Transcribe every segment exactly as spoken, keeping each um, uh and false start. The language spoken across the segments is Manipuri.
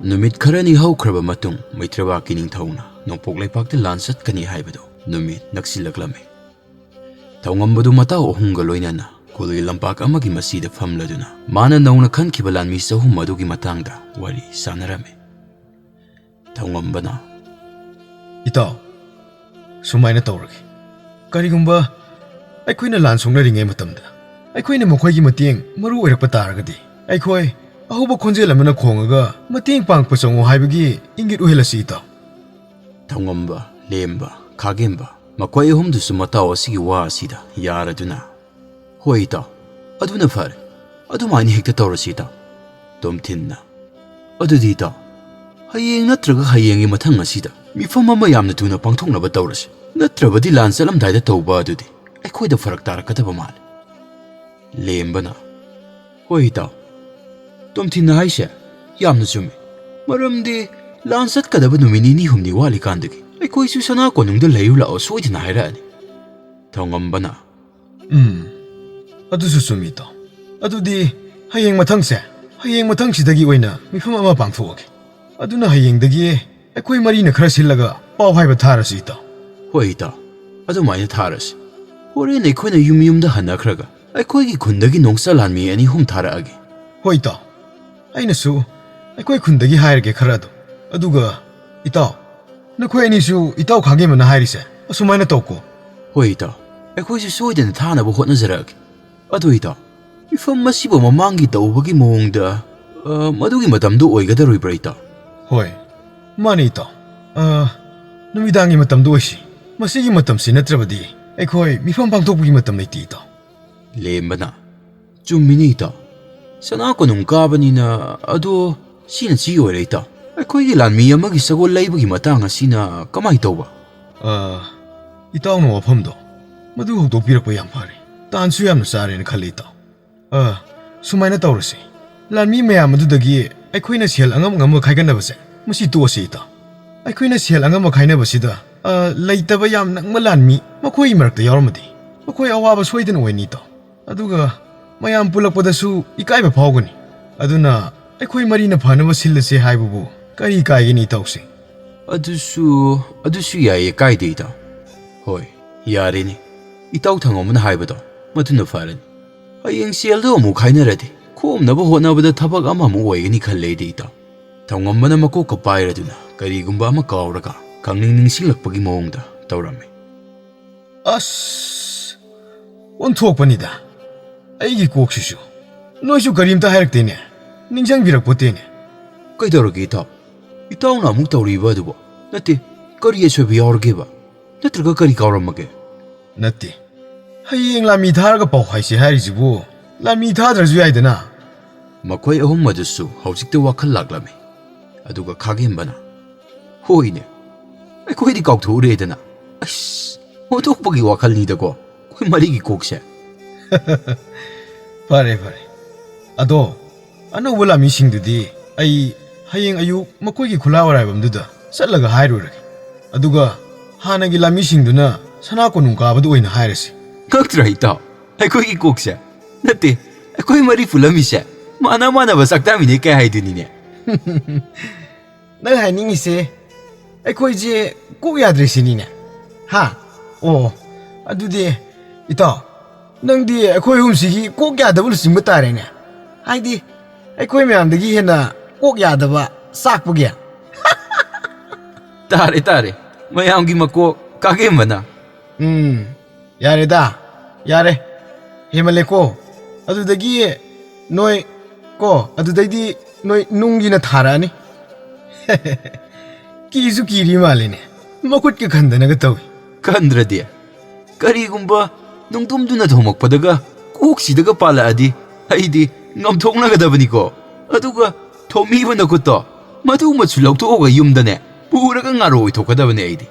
ꯅꯨꯃꯤꯠ ꯈꯔꯅꯤ ꯍꯧꯈ꯭ꯔꯕ ꯃꯇꯨꯡ, ꯃꯩꯇ꯭ꯔꯕꯥꯛꯀꯤ ꯅꯤꯡꯊꯧꯅ ꯅꯣꯡꯄꯣꯛ ꯂꯩꯄꯥꯛꯇ ꯂꯥꯟ ꯆꯠꯀꯅꯤ ꯍꯥꯏꯕꯗꯨ ꯅꯨꯃꯤꯠ ꯅꯛꯁꯤꯜꯂꯛꯂꯝꯃꯤ꯫ ꯊꯧꯉꯝꯕꯗꯨ ꯃꯇꯥꯎ ꯑꯍꯨꯝꯒ ꯂꯣꯏꯅꯅ ꯈꯨꯜꯒꯤ ꯂꯝꯄꯥꯛ ꯑꯃꯒꯤ ꯃꯁꯤꯗ ꯐꯝꯂꯗꯨꯅ ꯃꯥꯅ ꯅꯧꯅ ꯈꯟꯈꯤꯕ ꯂꯥꯟꯃꯤ ꯆꯍꯨꯝ ꯑꯗꯨꯒꯤ ꯃꯇꯥꯡꯗ ꯋꯥꯔꯤ ꯁꯥꯟꯅꯔꯝꯃꯤ꯫ ꯊꯧꯉꯝꯕꯅ, "ꯏꯇꯥꯎ, ꯁꯨꯃꯥꯏꯅ ꯇꯧꯔꯒꯦ꯫ ꯀꯔꯤꯒꯨꯝꯕ ꯑꯩꯈꯣꯏꯅ ꯂꯥꯟ ꯁꯣꯛꯅꯔꯤꯉꯩ ꯃꯇꯝꯗ ꯑꯩꯈꯣꯏꯅ ꯃꯈꯣꯏꯒꯤ ꯃꯇꯦꯡ ꯃꯔꯨ ꯑꯣꯏꯔꯛꯄ ꯇꯥꯔꯒꯗꯤ, ꯑꯩꯈꯣꯏ ꯑꯍꯧꯕ ꯈꯣꯟꯖꯦꯜ ꯑꯃꯅ ꯈꯣꯡꯉꯒ ꯃꯇꯦꯡ ꯄꯥꯡꯕ ꯆꯪꯉꯨ ꯍꯥꯏꯕꯒꯤ ꯏꯪꯒꯤꯠ ꯑꯣꯏꯍꯜꯂꯁꯤ, ꯏꯇꯥꯎ"꯫ ꯊꯧꯉꯝꯕ, ꯂꯦꯝꯕ, ꯈꯥꯒꯦꯝꯕ, ꯃꯈꯣꯏ ꯑꯍꯨꯝꯗꯨꯁꯨ ꯃꯇꯥꯎ ꯑꯁꯤꯒꯤ ꯋꯥ ꯑꯁꯤꯗ ꯌꯥꯔꯗꯨꯅ, "ꯍꯣꯏ ꯏꯇꯥꯎ, ꯑꯗꯨꯅ ꯐꯔꯦ꯫ ꯑꯗꯨꯃꯥꯏꯅ ꯍꯦꯛꯇ ꯇꯧꯔꯁꯤ ꯏꯇꯥꯎ"꯫ ꯇꯣꯝꯊꯤꯟꯅ, "ꯑꯗꯨꯗꯤ ꯏꯇꯥꯎ, ꯍꯌꯦꯡ ꯅꯠꯇ꯭ꯔꯒ ꯍꯌꯦꯡꯒꯤ ꯃꯊꯪ ꯑꯁꯤꯗ ꯃꯤꯐꯝ ꯑꯃ ꯌꯥꯝꯅ ꯊꯨꯅ ꯄꯥꯡꯊꯣꯛꯅꯕ ꯇꯧꯔꯁꯤ꯫ ꯅꯠꯇ꯭ꯔꯕꯗꯤ ꯂꯥꯟ ꯆꯠꯂꯝꯗꯥꯏꯗ ꯇꯧꯕ ꯑꯗꯨꯗꯤ ꯑꯩꯈꯣꯏꯗ ꯐꯔꯛ ꯇꯥꯔꯛꯀꯗꯕ ꯃꯥꯜꯂꯦ"꯫ ꯂꯦꯝꯕꯅ, "ꯍꯣꯏ ꯏꯇꯥꯎ, ꯇꯣꯝꯊꯤꯟꯅ ꯍꯥꯏꯁꯦ ꯌꯥꯝꯅ ꯆꯨꯝꯃꯤ꯫ ꯃꯔꯝꯗꯤ ꯂꯥꯟ ꯆꯠꯀꯗꯕ ꯅꯨꯃꯤꯠ ꯅꯤꯅꯤ ꯍꯨꯝꯅꯤ ꯋꯥꯠꯂꯤꯀꯥꯟꯗꯒꯤ ꯑꯩꯈꯣꯏꯁꯨ ꯁꯅꯥ ꯀꯣꯅꯨꯡꯗ ꯂꯩꯔꯨ ꯂꯥꯛꯑꯣ ꯁꯣꯏꯗꯅ ꯍꯥꯏꯔꯛꯑꯅꯤ"꯫ ꯊꯧꯉꯝꯕꯅ, "ꯎꯝ, ꯑꯗꯨꯁꯨ ꯆꯨꯝꯃꯤ, ꯏꯇꯥꯎ꯫ ꯑꯗꯨꯗꯤ ꯍꯌꯦꯡ ꯃꯊꯪꯁꯦ, ꯍꯌꯦꯡ ꯃꯊꯪꯁꯤꯗꯒꯤ ꯑꯣꯏꯅ ꯃꯤꯐꯝ ꯑꯃ ꯄꯥꯡꯊꯣꯛꯑꯒꯦ꯫ ꯑꯗꯨꯅ ꯍꯌꯦꯡꯗꯒꯤ ꯑꯩꯈꯣꯏ ꯃꯔꯤꯅ ꯈꯔ ꯁꯤꯜꯂꯒ ꯄꯥꯎ ꯍꯥꯏꯕ ꯊꯥꯔꯁꯤ, ꯏꯇꯥꯎ"꯫ "ꯍꯣꯏ ꯏꯇꯥꯎ, ꯑꯗꯨꯃꯥꯏꯅ ꯊꯥꯔꯁꯤ꯫ ꯍꯣꯔꯦꯟ ꯑꯩꯈꯣꯏꯅ ꯌꯨꯝ ꯌꯨꯝꯗ ꯍꯟꯅꯈ꯭ꯔꯒ ꯑꯩꯈꯣꯏꯒꯤ ꯈꯨꯟꯗꯒꯤ ꯅꯣꯡꯆ ꯂꯥꯟꯃꯤ ꯑꯅꯤ ꯑꯍꯨꯝ ꯊꯥꯔꯛꯑꯒꯦ"꯫ "ꯍꯣꯏ ꯏꯇꯥꯎ, ꯑꯩꯅꯁꯨ ꯑꯩꯈꯣꯏ ꯈꯨꯟꯗꯒꯤ ꯍꯥꯏꯔꯒꯦ ꯈꯔ ꯑꯗꯨꯝ꯫ ꯑꯗꯨꯒ ꯏꯇꯥꯎ, ꯅꯈꯣꯏ ꯑꯅꯤꯁꯨ ꯏꯇꯥꯎ ꯈꯥꯒꯦꯝꯕꯅ ꯍꯥꯏꯔꯤꯁꯦ ꯑꯁꯨꯃꯥꯏꯅ ꯇꯧꯀꯣ"꯫ "ꯍꯣꯏ ꯏꯇꯥꯎ, ꯑꯩꯈꯣꯏꯁꯨ ꯁꯣꯏꯗꯅ ꯊꯥꯅꯕ ꯍꯣꯠꯅꯖꯔꯛꯑꯒꯦ꯫ ꯑꯗꯣ ꯏꯇꯥꯎ, ꯃꯤꯐꯝ ꯑꯁꯤꯕꯨ ꯃꯃꯥꯡꯒꯤ ꯇꯧꯕꯒꯤ ꯃꯑꯣꯡꯗ, ꯑ, ꯃꯗꯨꯒꯤ ꯃꯇꯝꯗꯨ ꯑꯣꯏꯒꯗꯧꯔꯤꯕ꯭ꯔꯥ ꯏꯇꯥꯎ?" "ꯍꯣꯏ, ꯃꯥꯅꯤ ꯏꯇꯥꯎ꯫ ꯑ, ꯅꯨꯃꯤꯗꯥꯡꯒꯤ ꯃꯇꯝꯗꯨ ꯑꯣꯏꯁꯤ꯫ ꯃꯁꯤꯒꯤ ꯃꯇꯝꯁꯤ ꯅꯠꯇ꯭ꯔꯕꯗꯤ ꯑꯩꯈꯣꯏ ꯃꯤꯐꯝ ꯄꯥꯡꯊꯣꯛꯄꯒꯤ ꯃꯇꯝ ꯂꯩꯇꯦ ꯏꯇꯥꯎ"꯫ ꯂꯦꯝꯕꯅ, "ꯆꯨꯝꯃꯤꯅꯦ ꯏꯇꯥꯎ꯫ ꯁꯅꯥ ꯀꯣꯅꯨꯡ ꯀꯥꯕꯅꯤꯅ, ꯑꯗꯣ ꯁꯤꯅ ꯁꯤ ꯑꯣꯏꯔꯦ ꯏꯇꯥꯎ꯫ ꯑꯩꯈꯣꯏꯒꯤ ꯂꯥꯟꯃꯤ ꯑꯃꯒꯤ ꯁꯒꯣꯜ ꯂꯩꯕꯒꯤ ꯃꯇꯥꯡ ꯑꯁꯤꯅ ꯀꯃꯥꯏ ꯇꯧꯕ?" "ꯑ, ꯏꯇꯥꯎꯅ ꯋꯥꯐꯝꯗꯣ ꯃꯗꯨ ꯍꯧꯗꯣꯛꯄꯤꯔꯛꯄ ꯌꯥꯝ ꯐꯔꯦ꯫ ꯇꯥꯟꯁꯨ ꯌꯥꯝꯅ ꯆꯥꯔꯦꯅ ꯈꯜꯂꯤ ꯏꯇꯥꯎ꯫ ꯑ, ꯁꯨꯃꯥꯏꯅ ꯇꯧꯔꯁꯤ꯫ ꯂꯥꯟꯃꯤ ꯃꯌꯥꯝ ꯑꯗꯨꯗꯒꯤ ꯑꯩꯈꯣꯏꯅ ꯁꯦꯜ ꯑꯉꯝ ꯑꯉꯝꯕ ꯈꯥꯏꯒꯠꯅꯕꯁꯦ, ꯃꯁꯤ ꯇꯣꯛꯑꯁꯤ ꯏꯇꯥꯎ꯫ ꯑꯩꯈꯣꯏꯅ ꯁꯦꯜ ꯑꯉꯝꯕ ꯈꯥꯏꯅꯕꯁꯤꯗ, ꯑ, ꯂꯩꯇꯕ ꯌꯥꯝ ꯅꯪꯕ ꯂꯥꯟꯃꯤ ꯃꯈꯣꯏꯒꯤ ꯃꯔꯛꯇ ꯌꯥꯎꯔꯝꯃꯗꯤ, ꯃꯈꯣꯏ ꯑꯋꯥꯕ ꯁꯣꯏꯗꯅ ꯑꯣꯏꯅꯤ ꯏꯇꯥꯎ꯫ ꯑꯗꯨꯒ ꯃꯌꯥꯝ ꯄꯨꯜꯂꯛꯄꯗꯁꯨ ꯏꯀꯥꯏꯕ ꯐꯥꯎꯒꯅꯤ꯫ ꯑꯗꯨꯅ ꯑꯩꯈꯣꯏ ꯃꯔꯤꯅ ꯐꯅꯕ ꯁꯤꯜꯂꯁꯦ ꯍꯥꯏꯕꯕꯨ ꯀꯔꯤ ꯀꯥꯏꯒꯅꯤ, ꯏꯇꯥꯎꯁꯤꯡ? ꯑꯗꯨꯁꯨ, ꯑꯗꯨꯁꯨ ꯌꯥꯏꯌꯦ, ꯀꯥꯏꯗꯦ, ꯏꯇꯥꯎ꯫ ꯍꯣꯏ, ꯌꯥꯔꯦꯅꯦ꯫ ꯏꯇꯥꯎ ꯊꯪꯉꯝꯕꯅ ꯍꯥꯏꯕꯗꯣ, ꯃꯗꯨꯅ ꯐꯔꯅꯤ꯫ ꯍꯌꯦꯡ ꯁꯦꯜꯗꯨ ꯑꯃꯨꯛ ꯈꯥꯏꯅꯔꯗꯤ ꯈꯣꯝꯅꯕ ꯍꯣꯠꯅꯕꯗ ꯊꯕꯛ ꯑꯃꯃꯨꯛ ꯑꯣꯏꯒꯅꯤ ꯈꯜꯂꯦ ꯑꯩꯗꯤ, ꯏꯇꯥꯎ꯫ ꯊꯪꯉꯝꯕꯅ ꯃꯀꯣꯛꯀ ꯄꯥꯏꯔꯗꯨꯅ ꯀꯔꯤꯒꯨꯝꯕ ꯑꯃ ꯀꯥꯎꯔꯒ ꯈꯪꯅꯤꯡ ꯅꯤꯡꯁꯤꯡꯂꯛꯄꯒꯤ ꯃꯑꯣꯡꯗ ꯇꯧꯔꯝꯃꯤ꯫ ꯑꯁ, ꯑꯣꯟꯊꯣꯛꯄꯅꯤꯗ ꯑꯩꯒꯤ ꯀꯣꯛꯁꯤꯁꯨ꯫ ꯅꯣꯏꯁꯨ ꯀꯔꯤꯝꯇ ꯍꯥꯏꯔꯛꯇꯦꯅꯦ, ꯅꯤꯡꯁꯤꯡꯕꯤꯔꯛꯄꯣꯠꯇꯦꯅꯦ꯫ ꯀꯩꯗꯧꯔꯒꯦ, ꯏꯇꯥꯎ? ꯏꯇꯥꯎꯅ ꯑꯃꯨꯛ ꯇꯧꯔꯤꯕ ꯑꯗꯨꯕꯨ? ꯅꯠꯇꯦ, ꯀꯔꯤ ꯑꯁꯣꯏꯕ ꯌꯥꯎꯔꯒꯦꯕ? ꯅꯠꯇ꯭ꯔꯒ ꯀꯔꯤ ꯀꯥꯎꯔꯝꯃꯒꯦ? ꯅꯠꯇꯦ, ꯍꯌꯦꯡ ꯂꯥꯟꯃꯤ ꯊꯥꯔꯒ ꯄꯥꯎ ꯍꯥꯏꯁꯦ ꯍꯥꯏꯔꯤꯁꯤꯕꯨ? ꯂꯥꯟꯃꯤ ꯊꯥꯗ꯭ꯔꯁꯨ ꯌꯥꯏꯗꯅ꯫ ꯃꯈꯣꯏ ꯑꯍꯨꯝ ꯑꯗꯨꯁꯨ ꯍꯧꯖꯤꯛꯇ ꯋꯥꯈꯜ ꯂꯥꯛꯂꯝꯃꯤ꯫ ꯑꯗꯨꯒ ꯈꯥꯒꯦꯝꯕꯅ, "ꯍꯣꯏꯅꯦ, ꯑꯩꯈꯣꯏꯗꯤ ꯀꯥꯎꯊꯣꯛꯎꯔꯦꯗꯅ꯫ ꯑꯁ, ꯑꯣꯟꯊꯣꯛꯄꯒꯤ ꯋꯥꯈꯜꯅꯤꯗꯀꯣ ꯑꯩꯈꯣꯏ ꯃꯔꯤꯒꯤ ꯀꯣꯛꯁꯦ꯫" ꯐꯔꯦ, ꯐꯔꯦ꯫ ꯑꯗꯣ ꯑꯅꯧꯕ ꯂꯥꯟꯃꯤꯁꯤꯡꯗꯨꯗꯤ ꯑꯩ ꯍꯌꯦꯡ ꯑꯌꯨꯛ ꯃꯈꯣꯏꯒꯤ ꯈꯨꯂꯥ ꯑꯣꯔꯥꯏꯕꯝꯗꯨꯗ ꯆꯠꯂꯒ ꯍꯥꯏꯔꯨꯔꯒꯦ꯫ ꯑꯗꯨꯒ ꯍꯥꯟꯅꯒꯤ ꯂꯥꯟꯃꯤꯁꯤꯡꯗꯨꯅ ꯁꯅꯥ ꯀꯣꯅꯨꯡ ꯀꯥꯕꯗ ꯑꯣꯏꯅ ꯍꯥꯏꯔꯁꯤ꯫ ꯉꯛꯇ꯭ꯔꯥ, ꯏꯇꯥꯎ? ꯑꯩꯈꯣꯏꯒꯤ ꯀꯣꯛꯁꯦ, ꯅꯠꯇꯦ, ꯑꯩꯈꯣꯏ ꯃꯔꯤ ꯄꯨꯜꯂꯝꯃꯤꯁꯦ ꯃꯥꯟꯅ ꯃꯥꯟꯅꯕ ꯆꯥꯛꯇꯥꯃꯤꯅꯦ ꯀꯩ ꯍꯥꯏꯗꯣꯏꯅꯤꯅꯦ꯫ ꯅꯪ ꯍꯥꯏꯅꯤꯡꯉꯤꯁꯦ ꯑꯩꯈꯣꯏꯁꯦ ꯀꯣꯛ ꯌꯥꯗ꯭ꯔꯦ ꯁꯤꯅꯤꯅꯦ? ꯍꯥ? ꯑꯣ, ꯑꯗꯨꯗꯤ ꯏꯇꯥꯎ, ꯅꯪꯗꯤ ꯑꯩꯈꯣꯏ ꯑꯍꯨꯝꯁꯤꯒꯤ ꯀꯣꯛ ꯌꯥꯗꯕ ꯂꯨꯆꯤꯡꯕ ꯇꯥꯔꯦꯅꯦ꯫ ꯍꯥꯏꯗꯤ, ꯑꯩꯈꯣꯏ ꯃꯌꯥꯝꯗꯒꯤ ꯍꯦꯟꯅ ꯀꯣꯛ ꯌꯥꯗꯕ ꯆꯥꯛꯄꯒꯤ꯫ ꯇꯥꯔꯦ, ꯇꯥꯔꯦ, ꯃꯌꯥꯝꯒꯤ ꯃꯀꯣꯛ ꯀꯥꯒꯦꯝꯕꯅ꯫ ꯎꯝ, ꯌꯥꯔꯦꯗ, ꯌꯥꯔꯦ, ꯍꯦꯃꯜꯂꯦꯀꯣ꯫ ꯑꯗꯨꯗꯒꯤ ꯅꯣꯏ ꯀꯣ, ꯑꯗꯨꯗꯩꯗꯤ ꯅꯣꯏ ꯅꯨꯡꯒꯤꯅ ꯊꯥꯔꯛꯑꯅꯤ꯫ ꯀꯤꯁꯨ ꯀꯤꯔꯤ ꯃꯥꯜꯂꯦꯅꯦ, ꯃꯈꯨꯠꯀ ꯈꯟꯗꯅꯒ ꯇꯧꯏ꯫ ꯈꯟꯗ꯭ꯔꯗꯤ, ꯀꯔꯤꯒꯨꯝꯕ ꯅꯨꯡꯗꯨꯝꯗꯨꯅ ꯊꯣꯝꯃꯛꯄꯗꯒ ꯀꯣꯛꯁꯤꯗꯒ ꯄꯥꯜꯂꯛꯑꯗꯤ ꯑꯩꯗꯤ ꯉꯝꯊꯣꯛꯅꯒꯗꯕꯅꯤꯀꯣ꯫ ꯑꯗꯨꯒ ꯊꯣꯝꯃꯤꯕ ꯅꯈꯨꯠꯇꯣ, ꯃꯗꯨꯃꯁꯨ ꯂꯧꯊꯣꯛꯑꯒ ꯌꯨꯝꯗꯅꯦ ꯄꯨꯔꯒ ꯉꯥꯔꯣ ꯑꯣꯏꯊꯣꯛꯀꯗꯕꯅꯦ ꯑꯩꯗꯤ꯫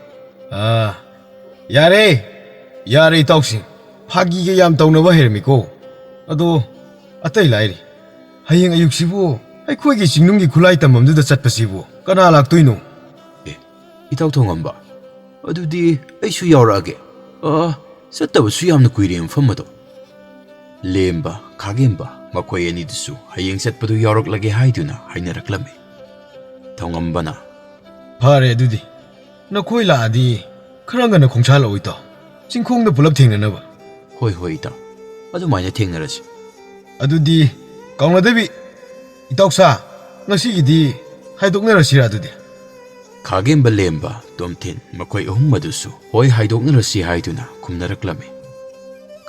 ꯑꯥ, ꯌꯥꯔꯦ, ꯌꯥꯔꯦ ꯏꯇꯥꯎꯁꯤꯡ, ꯐꯥꯒꯤꯒ ꯌꯥꯝ ꯇꯧꯅꯕ ꯍꯩꯔꯝꯃꯤꯀꯣ꯫ ꯑꯗꯣ ꯑꯇꯩ ꯂꯥꯏꯔꯤ, ꯍꯌꯦꯡ ꯑꯌꯨꯛꯁꯤꯕꯨ ꯑꯩꯈꯣꯏꯒꯤ ꯆꯤꯡꯅꯨꯡꯒꯤ ꯈꯨꯠꯂꯥꯏ ꯇꯝꯐꯝꯗꯨꯗ ꯆꯠꯄꯁꯤꯕꯨ ꯀꯅꯥ ꯂꯥꯛꯇꯣꯏꯅꯣ? ꯑꯦ, ꯏꯇꯥꯎ ꯊꯣꯡꯉꯝꯕ, ꯑꯗꯨꯗꯤ ꯑꯩꯁꯨ ꯌꯥꯎꯔꯛꯑꯒꯦ꯫ ꯑ, ꯆꯠꯇꯕꯁꯨ ꯌꯥꯝꯅ ꯀꯨꯏꯔꯦ ꯃꯐꯝ ꯑꯗꯣ꯫ ꯂꯦꯝꯕ, ꯈꯥꯒꯦꯝꯕ, ꯃꯈꯣꯏ ꯑꯅꯤꯗꯨꯁꯨ ꯍꯌꯦꯡ ꯆꯠꯄꯗꯨ ꯌꯥꯎꯔꯛꯂꯒꯦ ꯍꯥꯏꯗꯨꯅ ꯍꯥꯏꯅꯔꯛꯂꯝꯃꯤ꯫ ꯊꯧꯉꯝꯕꯅ, "ꯐꯔꯦ ꯑꯗꯨꯗꯤ, ꯅꯈꯣꯏ ꯂꯥꯛꯑꯗꯤ ꯈꯔ ꯉꯟꯅ ꯈꯣꯡꯁꯥꯜꯂꯛꯑꯣ ꯏꯇꯥꯎ, ꯆꯤꯡꯈꯣꯡꯗ ꯄꯨꯂꯞ ꯊꯦꯡꯅꯅꯕ꯫" "ꯍꯣꯏ ꯍꯣꯏ ꯏꯇꯥꯎ, ꯑꯗꯨꯃꯥꯏꯅ ꯊꯦꯡꯅꯔꯁꯤ꯫" "ꯑꯗꯨꯗꯤ ꯀꯥꯎꯅꯗꯕꯤ, ꯏꯇꯥꯎꯁꯥ, ꯉꯁꯤꯒꯤꯗꯤ ꯍꯥꯏꯗꯣꯛꯅꯔꯁꯤꯔꯥ ꯑꯗꯨꯗꯤ?" ꯈꯥꯒꯦꯝꯕ, ꯂꯦꯝꯕ, ꯇꯣꯝꯊꯤꯟ ꯃꯈꯣꯏ ꯑꯍꯨꯝ ꯑꯗꯨꯁꯨ "ꯍꯣꯏ, ꯍꯥꯏꯗꯣꯛꯅꯔꯁꯤ" ꯍꯥꯏꯗꯨꯅ ꯈꯨꯝꯅꯔꯛꯂꯝꯃꯤ꯫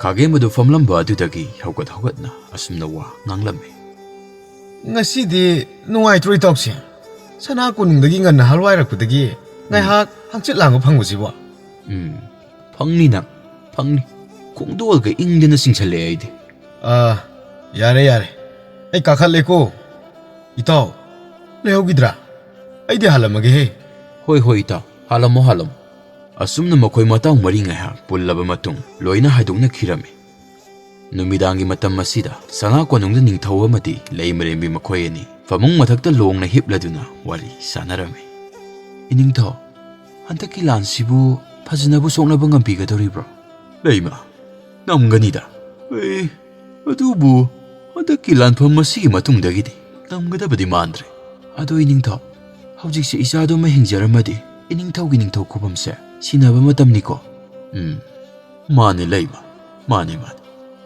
ꯈꯥꯒꯦꯝꯕꯗꯨ ꯐꯝꯂꯝꯕ ꯑꯗꯨꯗꯒꯤ ꯍꯧꯒꯠ ꯍꯧꯒꯠꯅ ꯑꯁꯨꯝꯅ ꯋꯥ ꯉꯥꯡꯂꯝꯃꯤ꯫ "ꯉꯁꯤꯗꯤ ꯅꯨꯡꯉꯥꯏꯇ꯭ꯔꯣ ꯏꯇꯥꯎꯁꯦ? ꯁꯅꯥ ꯀꯣꯅꯨꯡꯗꯒꯤ ꯉꯟꯅ ꯍꯜꯋꯥꯏꯔꯛꯄꯗꯒꯤ ꯉꯥꯏꯍꯥꯛ ꯍꯪꯆꯤꯠ ꯂꯥꯡꯕ ꯐꯪꯕꯁꯤꯕꯣ?" "ꯎꯝ, ꯐꯪꯅꯤ ꯅꯪ, ꯐꯪꯅꯤ꯫ ꯈꯣꯡꯗꯣꯜꯒ ꯏꯪꯗꯅ ꯆꯤꯡꯁꯜꯂꯛꯑꯦ ꯑꯩꯗꯤ꯫" "ꯑꯥ, ꯌꯥꯔꯦ ꯌꯥꯔꯦ, ꯑꯩ ꯀꯥꯈꯠꯂꯦꯀꯣ꯫ ꯏꯇꯥꯎ, ꯂꯩꯍꯧꯈꯤꯗ꯭ꯔꯥ? ꯑꯩꯗꯤ ꯍꯥꯜꯂꯝꯃꯒꯦꯍꯦ꯫" "ꯍꯣꯏ ꯍꯣꯏ ꯏꯇꯥꯎ, ꯍꯥꯜꯂꯝꯃꯣ ꯍꯥꯜꯂꯝꯃꯣ꯫" ꯑꯁꯨꯝꯅ ꯃꯈꯣꯏ ꯃꯇꯥꯎ ꯃꯔꯤ ꯉꯥꯏꯍꯥꯛ ꯄꯨꯜꯂꯕ ꯃꯇꯨꯡ ꯂꯣꯏꯅ ꯍꯥꯏꯗꯣꯛꯅꯈꯤꯔꯝꯃꯤ꯫ ꯅꯨꯃꯤꯗꯥꯡꯒꯤ ꯃꯇꯝ ꯑꯁꯤꯗ ꯁꯅꯥ ꯀꯣꯅꯨꯡꯗ ꯅꯤꯡꯊꯧ ꯑꯃꯗꯤ ꯂꯩꯃꯔꯦꯝꯕꯤ ꯃꯈꯣꯏ ꯑꯅꯤ ꯐꯃꯨꯡ ꯃꯊꯛꯇ ꯂꯣꯡꯅ ꯍꯤꯞꯂꯗꯨꯅ ꯋꯥꯔꯤ ꯁꯥꯟꯅꯔꯝꯃꯤ꯫ "ꯏꯅꯤꯡꯊꯧ, ꯍꯟꯗꯛꯀꯤ ꯂꯥꯟꯁꯤꯕꯨ ꯐꯖꯅꯕꯨ ꯁꯣꯛꯅꯕ ꯉꯝꯕꯤꯒꯗꯧꯔꯤꯕ꯭ꯔꯣ?" "ꯂꯩꯃ, ꯉꯝꯒꯅꯤꯗ꯫ ꯑꯦ, ꯑꯗꯨꯕꯨ ꯍꯟꯗꯛꯀꯤ ꯂꯥꯟꯐꯝ ꯑꯁꯤꯒꯤ ꯃꯇꯨꯡꯗꯒꯤꯗꯤ ꯉꯝꯒꯗꯕꯗꯤ ꯃꯥꯟꯗ꯭ꯔꯦ꯫ ꯑꯗꯣ ꯏꯅꯤꯡꯊꯧ, ꯍꯧꯖꯤꯛꯁꯦ ꯏꯆꯥꯗꯨꯃ ꯍꯤꯡꯖꯔꯝꯃꯗꯤ ꯏꯅꯤꯡꯊꯧꯒꯤ ꯅꯤꯡꯊꯧ ꯈꯨꯕꯝꯁꯦ ꯁꯤꯟꯅꯕ ꯃꯇꯝꯅꯤꯀꯣ?" "ꯎꯝ, ꯃꯥꯅꯦ ꯂꯩꯃ, ꯃꯥꯅꯦ ꯃꯥꯅꯦ꯫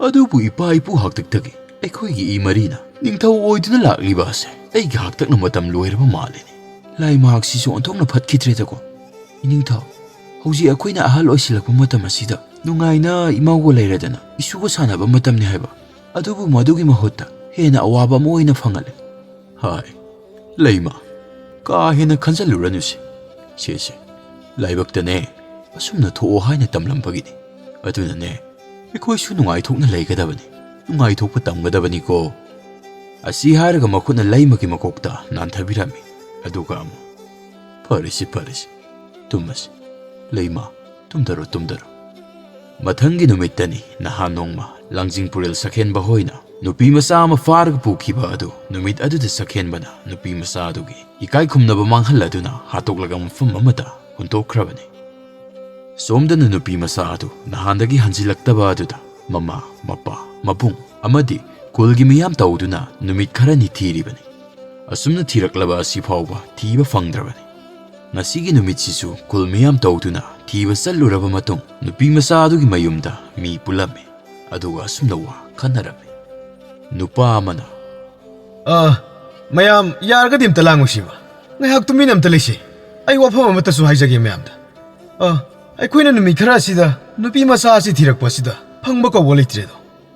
ꯑꯗꯨꯕꯨ ꯏꯄꯥ ꯏꯄꯨ ꯍꯥꯛꯇꯛꯇꯒꯤ ꯑꯩꯈꯣꯏꯒꯤ ꯏ ꯃꯔꯤꯅ ꯅꯤꯡꯊꯧ ꯑꯣꯏꯗꯨꯅ ꯂꯥꯛꯂꯤꯕ ꯑꯁꯦ ꯑꯩꯒꯤ ꯍꯥꯛꯇꯛꯅ ꯃꯇꯝ ꯂꯣꯏꯔꯕ ꯃꯥꯜꯂꯤꯅꯦ꯫ ꯂꯥꯏꯃꯍꯥꯛꯁꯤꯁꯨ ꯑꯣꯟꯊꯣꯛꯅ ꯐꯠꯈꯤꯗ꯭ꯔꯦꯗꯀꯣ꯫ ꯏꯅꯤꯡꯊꯧ, ꯍꯧꯖꯤꯛ ꯑꯩꯈꯣꯏꯅ ꯑꯍꯜ ꯑꯣꯏꯁꯤꯜꯂꯛꯄ ꯃꯇꯝ ꯑꯁꯤꯗ ꯅꯨꯡꯉꯥꯏꯅ ꯏꯃꯧꯒ ꯂꯩꯔꯗꯅ ꯏꯁꯨꯒ ꯁꯥꯟꯅꯕ ꯃꯇꯝꯅꯤ ꯍꯥꯏꯕ꯫ ꯑꯗꯨꯕꯨ ꯃꯗꯨꯒꯤ ꯃꯍꯨꯠꯇ ꯍꯦꯟꯅ ꯑꯋꯥꯕ ꯑꯃ ꯑꯣꯏꯅ ꯐꯪꯍꯜꯂꯦ꯫" "ꯍꯥꯏ, ꯂꯩꯃ, ꯀꯥ ꯍꯦꯟꯅ ꯈꯟꯖꯜꯂꯨꯔꯅꯨꯁꯦ꯫ ꯁꯦ ꯁꯦ, ꯂꯥꯏꯕꯛꯇꯅꯦ ꯑꯁꯨꯝꯅ ꯊꯣꯛꯑꯣ ꯍꯥꯏꯅ ꯇꯝꯂꯝꯕꯒꯤꯅꯤ꯫ ꯑꯗꯨꯅꯅꯦ ꯑꯩꯈꯣꯏꯁꯨ ꯅꯨꯡꯉꯥꯏꯊꯣꯛꯅ ꯂꯩꯒꯗꯕꯅꯤ, ꯅꯨꯡꯉꯥꯏꯊꯣꯛꯄ ꯇꯝꯒꯗꯕꯅꯤꯀꯣ꯫" ꯑꯁꯤ ꯍꯥꯏꯔꯒ ꯃꯈꯨꯠꯅ ꯂꯩꯃꯒꯤ ꯃꯀꯣꯛꯇ ꯅꯥꯟꯊꯕꯤꯔꯝꯃꯤ꯫ ꯑꯗꯨꯒ ꯑꯃꯨꯛ, "ꯐꯔꯦꯁꯦ, ꯐꯔꯦꯁꯦ, ꯇꯨꯝꯃꯁꯤ꯫ ꯂꯩꯃ, ꯇꯨꯝꯊꯔꯣ, ꯇꯨꯝꯊꯔꯣ꯫" ꯃꯊꯪꯒꯤ ꯅꯨꯃꯤꯠꯇꯅꯤ ꯅꯍꯥꯟ ꯅꯣꯡꯃ ꯂꯥꯡꯖꯤꯡ ꯄꯨꯔꯦꯜ ꯁꯛꯍꯦꯟꯕ ꯍꯣꯏꯅ ꯅꯨꯄꯤ ꯃꯆꯥ ꯑꯃ ꯐꯥꯔꯒ ꯄꯨꯈꯤꯕ ꯑꯗꯨ ꯅꯨꯃꯤꯠ ꯑꯗꯨꯗ ꯁꯛꯍꯦꯟꯕꯅ ꯅꯨꯄꯤ ꯃꯆꯥ ꯑꯗꯨꯒꯤ ꯏꯀꯥꯏ ꯈꯨꯝꯅꯕ ꯃꯥꯡꯍꯜꯂꯗꯨꯅ ꯍꯥꯠꯇꯣꯛꯂꯒ ꯃꯐꯝ ꯑꯃꯗ ꯍꯨꯟꯇꯣꯛꯈ꯭ꯔꯕꯅꯤ꯫ ꯁꯣꯝꯗꯅ ꯅꯨꯄꯤ ꯃꯆꯥ ꯑꯗꯨ ꯅꯍꯥꯟꯗꯒꯤ ꯍꯟꯖꯤꯜꯂꯛꯇꯕ ꯑꯗꯨꯗ ꯃꯃꯥ, ꯃꯄꯥ, ꯃꯕꯨꯡ ꯑꯃꯗꯤ ꯈꯨꯜꯒꯤ ꯃꯤꯌꯥꯝ ꯇꯧꯗꯨꯅ ꯅꯨꯃꯤꯠ ꯈꯔꯅꯤ ꯊꯤꯔꯤꯕꯅꯤ꯫ ꯑꯁꯨꯝꯅ ꯊꯤꯔꯛꯂꯕ ꯑꯁꯤ ꯐꯥꯎꯕ ꯊꯤꯕ ꯐꯪꯗ꯭ꯔꯕꯅꯤ꯫ ꯉꯁꯤꯒꯤ ꯅꯨꯃꯤꯠꯁꯤꯁꯨ ꯈꯨꯜ ꯃꯤꯌꯥꯝ ꯇꯧꯗꯨꯅ ꯊꯤꯕ ꯆꯠꯂꯨꯔꯕ ꯃꯇꯨꯡ ꯅꯨꯄꯤ ꯃꯆꯥ ꯑꯗꯨꯒꯤ ꯃꯌꯨꯝꯗ ꯃꯤ ꯄꯨꯜꯂꯝꯃꯤ꯫ ꯑꯗꯨꯒ ꯑꯁꯨꯝꯅ ꯋꯥ ꯈꯟꯅꯔꯝꯃꯤ꯫ ꯅꯨꯄꯥ ꯑꯃꯅ, "ꯑ, ꯃꯌꯥꯝ ꯌꯥꯔꯒꯗꯤ ꯑꯝꯇ ꯂꯥꯡꯉꯨꯁꯤꯕ꯫ ꯉꯥꯏꯍꯥꯛ ꯇꯨꯃꯤꯟꯅ ꯑꯝꯇ ꯂꯩꯁꯤ꯫ ꯑꯩ ꯋꯥꯐꯝ ꯑꯃꯠꯇꯁꯨ ꯍꯥꯏꯖꯒꯦ ꯃꯌꯥꯝꯗ꯫ ꯑ, ꯑꯩꯈꯣꯏꯅ ꯅꯨꯃꯤꯠ ꯈꯔ ꯑꯁꯤꯗ ꯅꯨꯄꯤ ꯃꯆꯥ ꯑꯁꯤ ꯊꯤꯔꯛꯄ ꯑꯁꯤꯗ ꯐꯪꯕ ꯀꯧꯕ ꯂꯩꯇ꯭ꯔꯦꯗꯣ꯫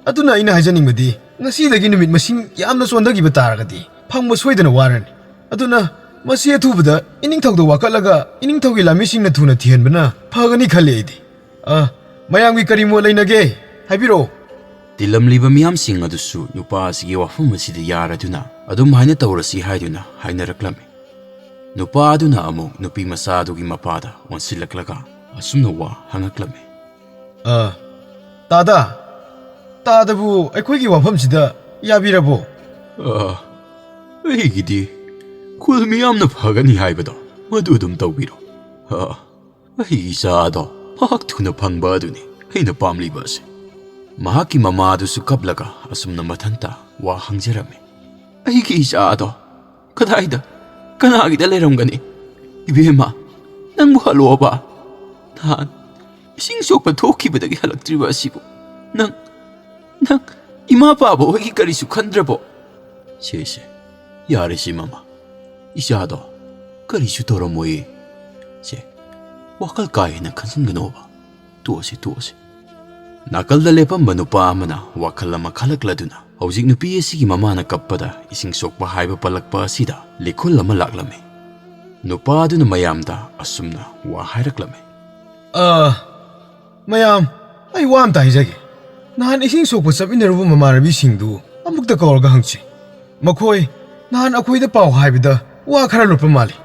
ꯑꯗꯨꯅ ꯑꯩꯅ ꯍꯥꯏꯖꯅꯤꯡꯕꯗꯤ ꯉꯁꯤꯗꯒꯤ ꯅꯨꯃꯤꯠ ꯃꯁꯤꯡ ꯌꯥꯝꯅ ꯆꯣꯟꯊꯈꯤꯕ ꯇꯥꯔꯒꯗꯤ ꯐꯪꯕ ꯁꯣꯏꯗꯅ ꯋꯥꯔꯅꯤ꯫ ꯑꯗꯨꯅ ꯃꯁꯤ ꯑꯊꯨꯕꯗ ꯏꯅꯤꯡꯊꯧꯗ ꯋꯥꯀꯠꯂꯒ ꯏꯅꯤꯡꯊꯧꯒꯤ ꯂꯥꯟꯃꯤꯁꯤꯡꯅ ꯊꯨꯅ ꯊꯤꯍꯟꯕꯅ ꯐꯒꯅꯤ ꯈꯜꯂꯤ ꯑꯩꯗꯤ꯫ ꯑ, ꯃꯌꯥꯝꯒꯤ ꯀꯔꯤ ꯃꯣꯠ ꯂꯩꯅꯒꯦ? ꯍꯥꯏꯕꯤꯔꯛꯑꯣ꯫" ꯇꯤꯜꯂꯝꯂꯤꯕ ꯃꯤꯌꯥꯝꯁꯤꯡ ꯑꯗꯨꯁꯨ ꯅꯨꯄꯥ ꯑꯁꯤꯒꯤ ꯋꯥꯐꯝ ꯑꯁꯤꯗ ꯌꯥꯔꯗꯨꯅ ꯑꯗꯨꯝ ꯍꯥꯏꯅ ꯇꯧꯔꯁꯤ ꯍꯥꯏꯗꯨꯅ ꯍꯥꯏꯅꯔꯛꯂꯝꯃꯤ꯫ ꯅꯨꯄꯥ ꯑꯗꯨꯅ ꯑꯃꯨꯛ ꯅꯨꯄꯤ ꯃꯆꯥ ꯑꯗꯨꯒꯤ ꯃꯄꯥꯗ ꯑꯣꯟꯁꯤꯜꯂꯛꯂꯒ ꯑꯁꯨꯝꯅ ꯋꯥ ꯍꯪꯉꯛꯂꯝꯃꯤ꯫ "ꯑ, ꯇꯥꯗ, ꯇꯥꯗꯕꯨ ꯑꯩꯈꯣꯏꯒꯤ ꯋꯥꯐꯝꯁꯤꯗ ꯌꯥꯕꯤꯔꯕꯣ?" "ꯑ, ꯑꯩꯒꯤꯗꯤ ꯈꯨꯜ ꯃꯤꯌꯥꯝꯅ ꯐꯒꯅꯤ ꯍꯥꯏꯕꯗꯣ ꯃꯗꯨ ꯑꯗꯨꯝ ꯇꯧꯕꯤꯔꯣ꯫ ꯑ, ꯑꯩꯒꯤ ꯏꯆꯥ ꯑꯗꯣ ꯃꯍꯥꯛ ꯊꯨꯅ ꯐꯪꯕ ꯑꯗꯨꯅꯤ ꯑꯩꯅ ꯄꯥꯝꯂꯤꯕ ꯑꯁꯤ꯫" ꯃꯍꯥꯛꯀꯤ ꯃꯃꯥ ꯑꯗꯨꯁꯨ ꯀꯞꯂꯒ ꯑꯁꯨꯝꯅ ꯃꯊꯟꯇ ꯋꯥ ꯍꯪꯖꯔꯝꯃꯤ꯫ "ꯑꯩꯒꯤ ꯏꯆꯥ ꯑꯗꯣ ꯀꯗꯥꯏꯗ, ꯀꯅꯥꯒꯤꯗ ꯂꯩꯔꯝꯒꯅꯤ? ꯏꯕꯦꯝꯃ, ꯅꯪꯕꯨ ꯍꯜꯂꯛꯑꯣꯕ꯫ ꯅꯍꯥꯟ ꯏꯁꯤꯡ ꯁꯣꯛꯄ ꯊꯣꯛꯈꯤꯕꯗꯒꯤ ꯍꯜꯂꯛꯇ꯭ꯔꯤꯕ ꯑꯁꯤꯕꯨ ꯅꯪ, ꯅꯪ ꯏꯃꯥ ꯄꯥꯕ ꯍꯣꯏꯒꯤ ꯀꯔꯤꯁꯨ ꯈꯟꯗ꯭ꯔꯕꯣ?" "ꯁꯦ, ꯁꯦ, ꯌꯥꯔꯦꯁꯦ ꯃꯃꯥ, ꯏꯆꯥꯗꯣ ꯀꯔꯤꯁꯨ ꯇꯧꯔꯝꯃꯣꯏꯌꯦ꯫ ꯁꯦ, ꯋꯥꯈꯜ ꯀꯥ ꯍꯦꯟꯅ ꯈꯟꯖꯤꯟꯒꯅꯣꯕ꯫ ꯇꯣꯛꯑꯁꯤ, ꯇꯣꯛꯑꯁꯤ꯫" ꯅꯥꯀꯜꯗ ꯂꯦꯞꯄꯝꯕ ꯅꯨꯄꯥ ꯑꯃꯅ ꯋꯥꯈꯜ ꯑꯃ ꯈꯜꯂꯛꯂꯗꯨꯅ ꯍꯧꯖꯤꯛ ꯅꯨꯄꯤ ꯑꯁꯤꯒꯤ ꯃꯃꯥꯅ ꯀꯞꯄꯗ ꯏꯁꯤꯡ ꯁꯣꯛꯄ ꯍꯥꯏꯕ ꯄꯜꯂꯛꯄ ꯑꯁꯤꯗ ꯂꯤꯈꯨꯜ ꯑꯃ ꯂꯥꯛꯂꯝꯃꯤ꯫ ꯅꯨꯄꯥ ꯑꯗꯨꯅ ꯃꯌꯥꯝꯗ ꯑꯁꯨꯝꯅ ꯋꯥ ꯍꯥꯏꯔꯛꯂꯝꯃꯤ꯫ "ꯑ, ꯃꯌꯥꯝ, ꯑꯩ ꯋꯥ ꯑꯝꯇ ꯍꯥꯏꯖꯒꯦ꯫ ꯅꯍꯥꯟ ꯏꯁꯤꯡ ꯁꯣꯛꯄ ꯆꯠꯃꯤꯟꯅꯔꯨꯕ ꯃꯃꯥꯟꯅꯕꯤꯁꯤꯡꯗꯨ ꯑꯃꯨꯛꯇ ꯀꯧꯔꯒ ꯍꯪꯁꯤ꯫ ꯃꯈꯣꯏ ꯅꯍꯥꯟ ꯑꯩꯈꯣꯏꯗ ꯄꯥꯎ ꯍꯥꯏꯕꯗ ꯋꯥ ꯈꯔ ꯂꯣꯠꯄ ꯃꯥꯜꯂꯤ꯫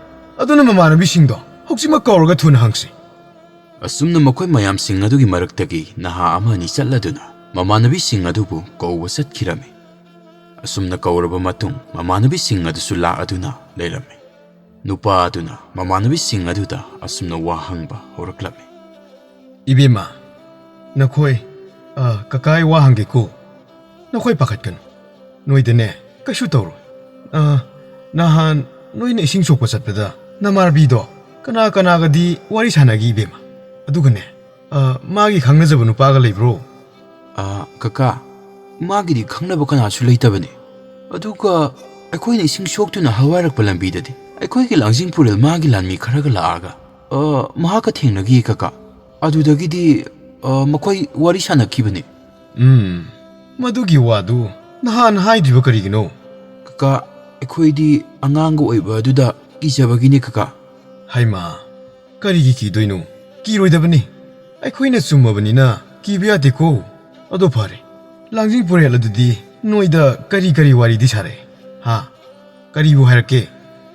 ꯑꯗꯨꯅ ꯃꯃꯥꯟꯅꯕꯤꯁꯤꯡꯗꯣ ꯍꯧꯖꯤꯛꯃꯛ ꯀꯧꯔꯒ ꯊꯨꯅ ꯍꯪꯁꯤ꯫" ꯑꯁꯨꯝꯅ ꯃꯈꯣꯏ ꯃꯌꯥꯝꯁꯤꯡ ꯑꯗꯨꯒꯤ ꯃꯔꯛꯇꯒꯤ ꯅꯍꯥ ꯑꯃ ꯑꯅꯤ ꯆꯠꯂꯗꯨꯅ ꯃꯃꯥꯟꯅꯕꯤꯁꯤꯡ ꯑꯗꯨꯕꯨ ꯀꯧꯕ ꯆꯠꯈꯤꯔꯝꯃꯤ꯫ ꯑꯁꯨꯝꯅ ꯀꯧꯔꯕ ꯃꯇꯨꯡ ꯃꯃꯥꯟꯅꯕꯤꯁꯤꯡ ꯑꯗꯨꯁꯨ ꯂꯥꯛꯑꯗꯨꯅ ꯂꯩꯔꯝꯃꯤ꯫ ꯅꯨꯄꯥ ꯑꯗꯨꯅ ꯃꯃꯥꯟꯅꯕꯤꯁꯤꯡ ꯑꯗꯨꯗ ꯑꯁꯨꯝꯅ ꯋꯥ ꯍꯪꯕ ꯍꯧꯔꯛꯂꯝꯃꯤ꯫ "ꯏꯕꯦꯝꯃ, ꯅꯈꯣꯏ, ꯑ, ꯀꯀꯥ, ꯑꯩ ꯋꯥ ꯍꯪꯒꯦꯀꯣ꯫ ꯅꯈꯣꯏ ꯄꯥꯈꯠꯀꯅꯨ꯫ ꯅꯣꯏꯗꯅꯦ ꯀꯩꯁꯨ ꯇꯧꯔꯣꯏ꯫ ꯑ, ꯅꯍꯥꯟ ꯅꯣꯏꯅ ꯏꯁꯤꯡ ꯁꯣꯛꯄ ꯆꯠꯄꯗ ꯅꯃꯥꯟꯅꯕꯤꯗꯣ ꯀꯅꯥ ꯀꯅꯥꯒꯗꯤ ꯋꯥꯔꯤ ꯁꯥꯟꯅꯈꯤ, ꯏꯕꯦꯝꯃ? ꯑꯗꯨꯒꯅꯦ, ꯑ, ꯃꯥꯒꯤ ꯈꯪꯅꯖꯕ ꯅꯨꯄꯥꯒ ꯂꯩꯕ꯭ꯔꯣ? ꯑ, ꯀꯀꯥ, ꯃꯥꯒꯤꯗꯤ ꯈꯪꯅꯕ ꯀꯅꯥꯁꯨ ꯂꯩꯇꯕꯅꯤ꯫ ꯑꯗꯨꯒ ꯑꯩꯈꯣꯏꯅ ꯏꯁꯤꯡ ꯁꯣꯛꯇꯨꯅ ꯍꯜꯋꯥꯏꯔꯛꯄ ꯂꯝꯕꯤꯗꯗꯤ ꯑꯩꯈꯣꯏꯒꯤ ꯂꯥꯡꯖꯤꯡ ꯄꯨꯔꯦꯜ ꯃꯥꯒꯤ ꯂꯥꯟꯃꯤ ꯈꯔꯒ ꯂꯥꯛꯑꯒ, ꯑ, ꯃꯍꯥꯛꯀ ꯊꯦꯡꯅꯈꯤ, ꯀꯀꯥ꯫ ꯑꯗꯨꯗꯒꯤꯗꯤ, ꯑ, ꯃꯈꯣꯏ ꯋꯥꯔꯤ ꯁꯥꯟꯅꯈꯤꯕꯅꯤ꯫ ꯎꯝ, ꯃꯗꯨꯒꯤ ꯋꯥꯗꯨ ꯅꯍꯥꯟ ꯍꯥꯏꯗ꯭ꯔꯤꯕ ꯀꯔꯤꯒꯤꯅꯣ? ꯀꯀꯥ, ꯑꯩꯈꯣꯏꯗꯤ ꯑꯉꯥꯡꯒ ꯑꯣꯏꯕ ꯑꯗꯨꯗ ꯀꯤꯖꯕꯒꯤꯅꯦ, ꯀꯀꯥ꯫ ꯍꯩꯃꯥ, ꯀꯔꯤꯒꯤ ꯀꯤꯗꯣꯏꯅꯣ? ꯀꯤꯔꯣꯏꯗꯕꯅꯤ꯫ ꯑꯩꯈꯣꯏꯅ ꯆꯨꯝꯃꯕꯅꯤꯅ ꯀꯤꯕ ꯌꯥꯗꯦꯀꯣ꯫ ꯑꯗꯣ ꯐꯔꯦ, ꯂꯥꯡꯖꯤꯡ ꯄꯨꯔꯦꯜ ꯑꯗꯨꯗꯤ ꯅꯣꯏꯗ ꯀꯔꯤ ꯀꯔꯤ ꯋꯥꯔꯤꯗꯤ ꯁꯥꯔꯦ? ꯍꯥ? ꯀꯔꯤꯕꯨ ꯍꯥꯏꯔꯛꯀꯦ?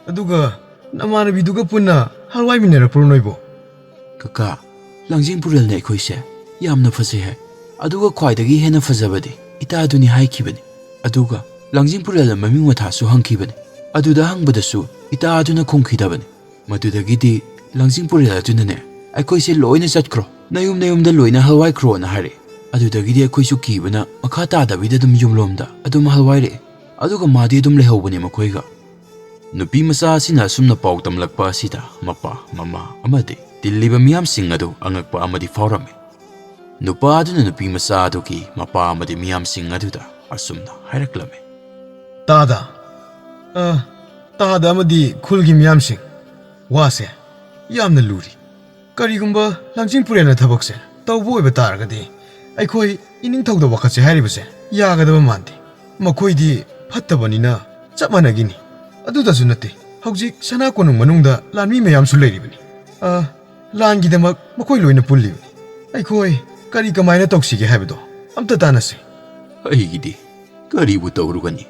ꯑꯗꯨꯒ ꯅꯃꯥꯟꯅꯕꯤꯗꯨꯒ ꯄꯨꯟꯅ ꯍꯜꯋꯥꯏꯃꯤꯟꯅꯔꯛꯄ꯭ꯔꯣ ꯅꯣꯏꯕꯣ? ꯀꯀꯥ, ꯂꯥꯡꯖꯤꯡ ꯄꯨꯔꯦꯜꯅ ꯑꯩꯈꯣꯏꯁꯦ ꯌꯥꯝꯅ ꯐꯖꯩ ꯍꯥꯏ꯫ ꯑꯗꯨꯒ ꯈ꯭ꯋꯥꯏꯗꯒꯤ ꯍꯦꯟꯅ ꯐꯖꯕꯗꯤ ꯏꯇꯥꯗꯨꯅꯤ ꯍꯥꯏꯈꯤꯕꯅꯤ꯫ ꯑꯗꯨꯒ ꯂꯥꯡꯖꯤꯡ ꯄꯨꯔꯦꯜꯗ ꯃꯃꯤꯡ ꯃꯊꯥꯁꯨ ꯍꯪꯈꯤꯕꯅꯤ꯫ ꯑꯗꯨꯗ ꯍꯪꯕꯗꯁꯨ ꯏꯇꯥꯗꯨꯅ ꯈꯨꯝꯈꯤꯗꯕꯅꯤ꯫ ꯃꯗꯨꯗꯒꯤꯗꯤ ꯂꯥꯡꯖꯤꯡ ꯄꯨꯔꯦꯜ ꯑꯗꯨꯅꯅꯦ, "ꯑꯩꯈꯣꯏꯁꯦ ꯂꯣꯏꯅ ꯆꯠꯈ꯭ꯔꯣ, ꯅꯌꯨꯝ ꯅꯌꯨꯝꯗ ꯂꯣꯏꯅ ꯍꯜꯋꯥꯏꯈ꯭ꯔꯣꯅ" ꯍꯥꯏꯔꯛꯑꯦ꯫ ꯑꯗꯨꯗꯒꯤꯗꯤ ꯑꯩꯈꯣꯏꯁꯨ ꯀꯤꯕꯅ ꯃꯈꯥ ꯇꯥꯗꯕꯤꯗ ꯑꯗꯨꯝ ꯌꯨꯝꯂꯣꯝꯗ ꯑꯗꯨꯝ ꯍꯜꯋꯥꯏꯔꯛꯑꯦ꯫ ꯑꯗꯨꯒ ꯃꯥꯗꯤ ꯑꯗꯨꯝ ꯂꯩꯍꯧꯕꯅꯦ ꯃꯈꯣꯏꯒ꯫ ꯅꯨꯄꯤ ꯃꯆꯥ ꯑꯁꯤꯅ ꯑꯁꯨꯝꯅ ꯄꯥꯎ ꯇꯝꯂꯛꯄ ꯑꯁꯤꯗ ꯃꯄꯥ, ꯃꯃꯥ ꯑꯃꯗꯤ ꯇꯤꯜꯂꯤꯕ ꯃꯤꯌꯥꯝꯁꯤꯡ ꯑꯗꯨ ꯑꯉꯛꯄ ꯑꯃꯗꯤ ꯐꯥꯎꯔꯝꯃꯤ꯫ ꯅꯨꯄꯥ ꯑꯗꯨꯅ ꯅꯨꯄꯤ ꯃꯆꯥ ꯑꯗꯨꯒꯤ ꯃꯄꯥ ꯑꯃꯗꯤ ꯃꯤꯌꯥꯝꯁꯤꯡ ꯑꯗꯨꯗ ꯑꯁꯨꯝꯅ ꯍꯥꯏꯔꯛꯂꯝꯃꯤ꯫ ꯇꯥꯗ, ꯑ, ꯇꯥꯗ ꯑꯃꯗꯤ ꯈꯨꯜꯒꯤ ꯃꯤꯌꯥꯝꯁꯤꯡ, ꯋꯥꯁꯦ ꯌꯥꯝꯅ ꯂꯨꯔꯤ꯫ ꯀꯔꯤꯒꯨꯝꯕ ꯂꯥꯡꯖꯤꯡ ꯄꯨꯔꯦꯜꯅ ꯊꯕꯛꯁꯦ ꯇꯧꯕ ꯑꯣꯏꯕ ꯇꯥꯔꯒꯗꯤ, ꯑꯩꯈꯣꯏ ꯏꯅꯤꯡꯊꯧꯗ ꯋꯥꯀꯠꯁꯦ ꯍꯥꯏꯔꯤꯕꯁꯦ ꯌꯥꯒꯗꯕ ꯃꯥꯟꯗꯦ꯫ ꯃꯈꯣꯏꯗꯤ ꯐꯠꯇꯕꯅꯤꯅ ꯆꯞ ꯃꯥꯟꯅꯒꯤꯅꯤ꯫ ꯑꯗꯨꯗꯁꯨ ꯅꯠꯇꯦ, ꯍꯧꯖꯤꯛ ꯁꯅꯥ ꯀꯣꯅꯨꯡ ꯃꯅꯨꯡꯗ ꯂꯥꯟꯃꯤ ꯃꯌꯥꯝꯁꯨ ꯂꯩꯔꯤꯕꯅꯤ꯫ ꯑ, ꯂꯥꯟꯒꯤꯗꯃꯛ ꯃꯈꯣꯏ ꯂꯣꯏꯅ ꯄꯨꯜꯂꯤꯕꯅꯤ꯫ ꯑꯩꯈꯣꯏ ꯀꯔꯤ ꯀꯃꯥꯏꯅ ꯇꯧꯁꯤꯒꯦ ꯍꯥꯏꯕꯗꯣ ꯑꯝꯇ ꯇꯥꯟꯅꯁꯤ꯫ ꯑꯩꯒꯤꯗꯤ ꯀꯔꯤꯕꯨ ꯇꯧꯔꯨꯒꯅꯤ?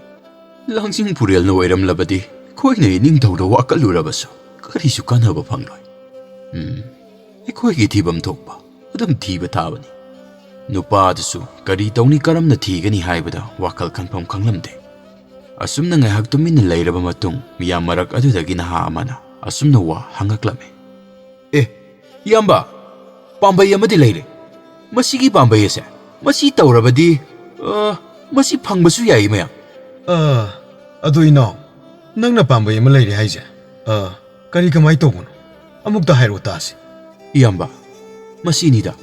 ꯂꯥꯡꯖꯤꯡ ꯄꯨꯔꯦꯜꯅ ꯑꯣꯏꯔꯝꯂꯕꯗꯤ ꯑꯩꯈꯣꯏꯅ ꯏꯅꯤꯡꯊꯧꯗ ꯋꯥꯀꯠꯂꯨꯔꯕꯁꯨ ꯀꯔꯤꯁꯨ ꯀꯥꯟꯅꯕ ꯐꯪꯂꯣꯏ꯫ ꯎꯝ, ꯑꯩꯈꯣꯏꯒꯤ ꯊꯤꯐꯝ ꯊꯣꯛꯄ ꯑꯗꯨꯝ ꯊꯤꯕ ꯇꯥꯕꯅꯤ꯫ ꯅꯨꯄꯥ ꯑꯗꯨꯁꯨ ꯀꯔꯤ ꯇꯧꯅꯤ, ꯀꯔꯝꯅ ꯊꯤꯒꯅꯤ ꯍꯥꯏꯕꯗ ꯋꯥꯈꯜ ꯈꯟꯐꯝ ꯈꯪꯂꯝꯗꯦ꯫ ꯑꯁꯨꯝꯅ ꯉꯥꯏꯍꯥꯛ ꯇꯨꯃꯤꯟꯅ ꯂꯩꯔꯕ ꯃꯇꯨꯡ, ꯃꯤꯌꯥꯝ ꯃꯔꯛ ꯑꯗꯨꯗꯒꯤ ꯅꯍꯥ ꯑꯃꯅ ꯑꯁꯨꯝꯅ ꯋꯥ ꯍꯪꯉꯛꯂꯝꯃꯤ꯫ "ꯑꯦ, ꯏꯌꯥꯝꯕ, ꯄꯥꯝꯕꯩ ꯑꯃꯗꯤ ꯂꯩꯔꯦ꯫ ꯃꯁꯤꯒꯤ ꯄꯥꯝꯕꯩ ꯑꯁꯦ, ꯃꯁꯤ ꯇꯧꯔꯕꯗꯤ, ꯑ, ꯃꯁꯤ ꯐꯪꯕꯁꯨ ꯌꯥꯏ ꯃꯌꯥꯝ꯫ ꯑ, ꯑꯗꯨ ꯏꯅꯥꯎ, ꯅꯪꯅ ꯄꯥꯝꯕꯩ ꯑꯃ ꯂꯩꯔꯦ ꯍꯥꯏꯁꯦ? ꯑ, ꯀꯔꯤ, ꯀꯃꯥꯏ ꯇꯧꯕꯅꯣ? ꯑꯃꯨꯛꯇ ꯍꯥꯏꯔꯛꯑꯣ ꯇꯥꯁꯤ꯫ ꯏꯌꯥꯝꯕ, ꯃꯁꯤꯅꯤꯗ꯫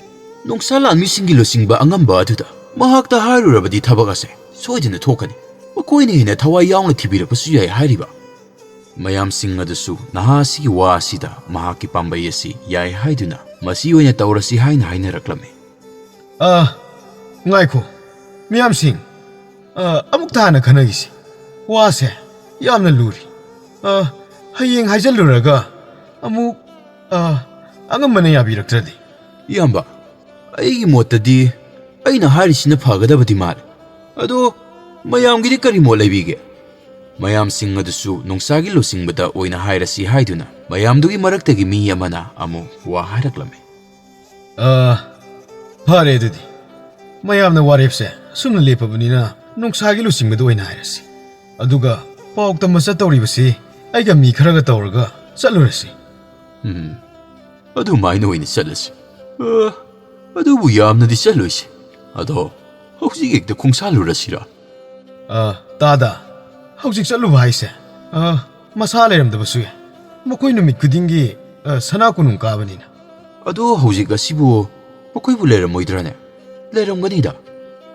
ꯅꯣꯡꯁꯥ ꯂꯥꯟꯃꯤꯁꯤꯡꯒꯤ ꯂꯨꯆꯤꯡꯕ ꯑꯉꯝꯕ ꯑꯗꯨꯗ ꯃꯍꯥꯛꯇ ꯍꯥꯏꯔꯨꯔꯕꯗꯤ ꯊꯕꯛ ꯑꯁꯦ ꯁꯣꯏꯗꯅ ꯊꯣꯛꯀꯅꯤ꯫ ꯃꯈꯣꯏꯅ ꯍꯦꯟꯅ ꯊꯋꯥꯏ ꯌꯥꯎꯅ ꯊꯤꯕꯤꯔꯛꯄꯁꯨ ꯌꯥꯏ ꯍꯥꯏꯔꯤꯕ꯫ ꯃꯌꯥꯝꯁꯤꯡ ꯑꯗꯨꯁꯨ ꯅꯍꯥ ꯑꯁꯤꯒꯤ ꯋꯥ ꯑꯁꯤꯗ ꯃꯍꯥꯛꯀꯤ ꯄꯥꯝꯕꯩ ꯑꯁꯤ ꯌꯥꯏ ꯍꯥꯏꯗꯨꯅ ꯃꯁꯤ ꯑꯣꯏꯅ ꯇꯧꯔꯁꯤ ꯍꯥꯏꯅ ꯍꯥꯏꯅꯔꯛꯂꯝꯃꯤ꯫ ꯑ, ꯉꯥꯏꯈꯣ, ꯃꯤꯌꯥꯝꯁꯤꯡ, ꯑ, ꯑꯃꯨꯛꯇ ꯍꯥꯟꯅ ꯈꯟꯅꯈꯤꯁꯤ꯫ ꯋꯥꯁꯦ ꯌꯥꯝꯅ ꯂꯨꯔꯤ꯫ ꯑ, ꯍꯌꯦꯡ ꯍꯥꯏꯖꯤꯜꯂꯨꯔꯒ ꯑꯃꯨꯛ, ꯑ, ꯑꯉꯝꯕꯅ ꯌꯥꯕꯤꯔꯛꯇ꯭ꯔꯗꯤ? ꯏꯌꯥꯝꯕ, ꯑꯩꯒꯤ ꯃꯣꯠꯇꯗꯤ ꯑꯩꯅ ꯍꯥꯏꯔꯤꯁꯤꯅ ꯐꯒꯗꯕꯗꯤ ꯃꯥꯜꯂꯦ꯫ ꯑꯗꯣ ꯃꯌꯥꯝꯒꯤꯗꯤ ꯀꯔꯤ ꯃꯣꯠ ꯂꯩꯕꯤꯒꯦ? ꯃꯌꯥꯝꯁꯤꯡ ꯑꯗꯨꯁꯨ ꯅꯣꯡꯁꯥꯒꯤ ꯂꯨꯆꯤꯡꯕꯗ ꯑꯣꯏꯅ ꯍꯥꯏꯔꯁꯤ ꯍꯥꯏꯗꯨꯅ ꯃꯌꯥꯝꯗꯨꯒꯤ ꯃꯔꯛꯇꯒꯤ ꯃꯤ ꯑꯃꯅ ꯑꯃꯨꯛ ꯋꯥ ꯍꯥꯏꯔꯛꯂꯝꯃꯤ꯫ ꯑ, ꯐꯔꯦ ꯑꯗꯨꯗꯤ꯫ ꯃꯌꯥꯝꯅ ꯋꯥꯔꯦꯞꯁꯦ ꯑꯁꯨꯝꯅ ꯂꯦꯞꯄꯕꯅꯤꯅ ꯅꯣꯡꯁꯥꯒꯤ ꯂꯨꯆꯤꯡꯕꯗ ꯑꯣꯏꯅ ꯍꯥꯏꯔꯁꯤ꯫ ꯑꯗꯨꯒ ꯄꯥꯎ ꯇꯝꯕ ꯆꯠꯇꯧꯔꯤꯕꯁꯤ ꯑꯩꯒ ꯃꯤ ꯈꯔꯒ ꯇꯧꯔꯒ ꯆꯠꯂꯨꯔꯁꯤ꯫ ꯎꯝ, ꯑꯗꯨꯃꯥꯏꯅ ꯑꯣꯏꯅ ꯆꯠꯂꯁꯤ꯫ ꯑ, ꯑꯗꯨꯕꯨ ꯌꯥꯝꯅꯗꯤ ꯆꯠꯂꯣꯏꯁꯤ꯫ ꯑꯗꯣ ꯍꯧꯖꯤꯛ ꯍꯦꯛꯇ ꯈꯣꯡꯁꯥꯜꯂꯨꯔꯁꯤꯔꯥ? ꯑ, ꯇꯥꯗ, ꯍꯧꯖꯤꯛ ꯆꯠꯂꯨꯕ ꯍꯥꯏꯁꯦ, ꯑ, ꯃꯁꯥ ꯂꯩꯔꯝꯗꯕꯁꯨ ꯌꯥꯏ꯫ ꯃꯈꯣꯏ ꯅꯨꯃꯤꯠ ꯈꯨꯗꯤꯡꯒꯤ, ꯑ, ꯁꯅꯥ ꯀꯣꯅꯨꯡ ꯀꯥꯕꯅꯤꯅ꯫ ꯑꯗꯣ ꯍꯧꯖꯤꯛ ꯑꯁꯤꯕꯨ ꯃꯈꯣꯏꯕꯨ ꯂꯩꯔꯝꯃꯣꯏꯗ꯭ꯔꯥꯅꯦ? ꯂꯩꯔꯝꯒꯅꯤꯗ꯫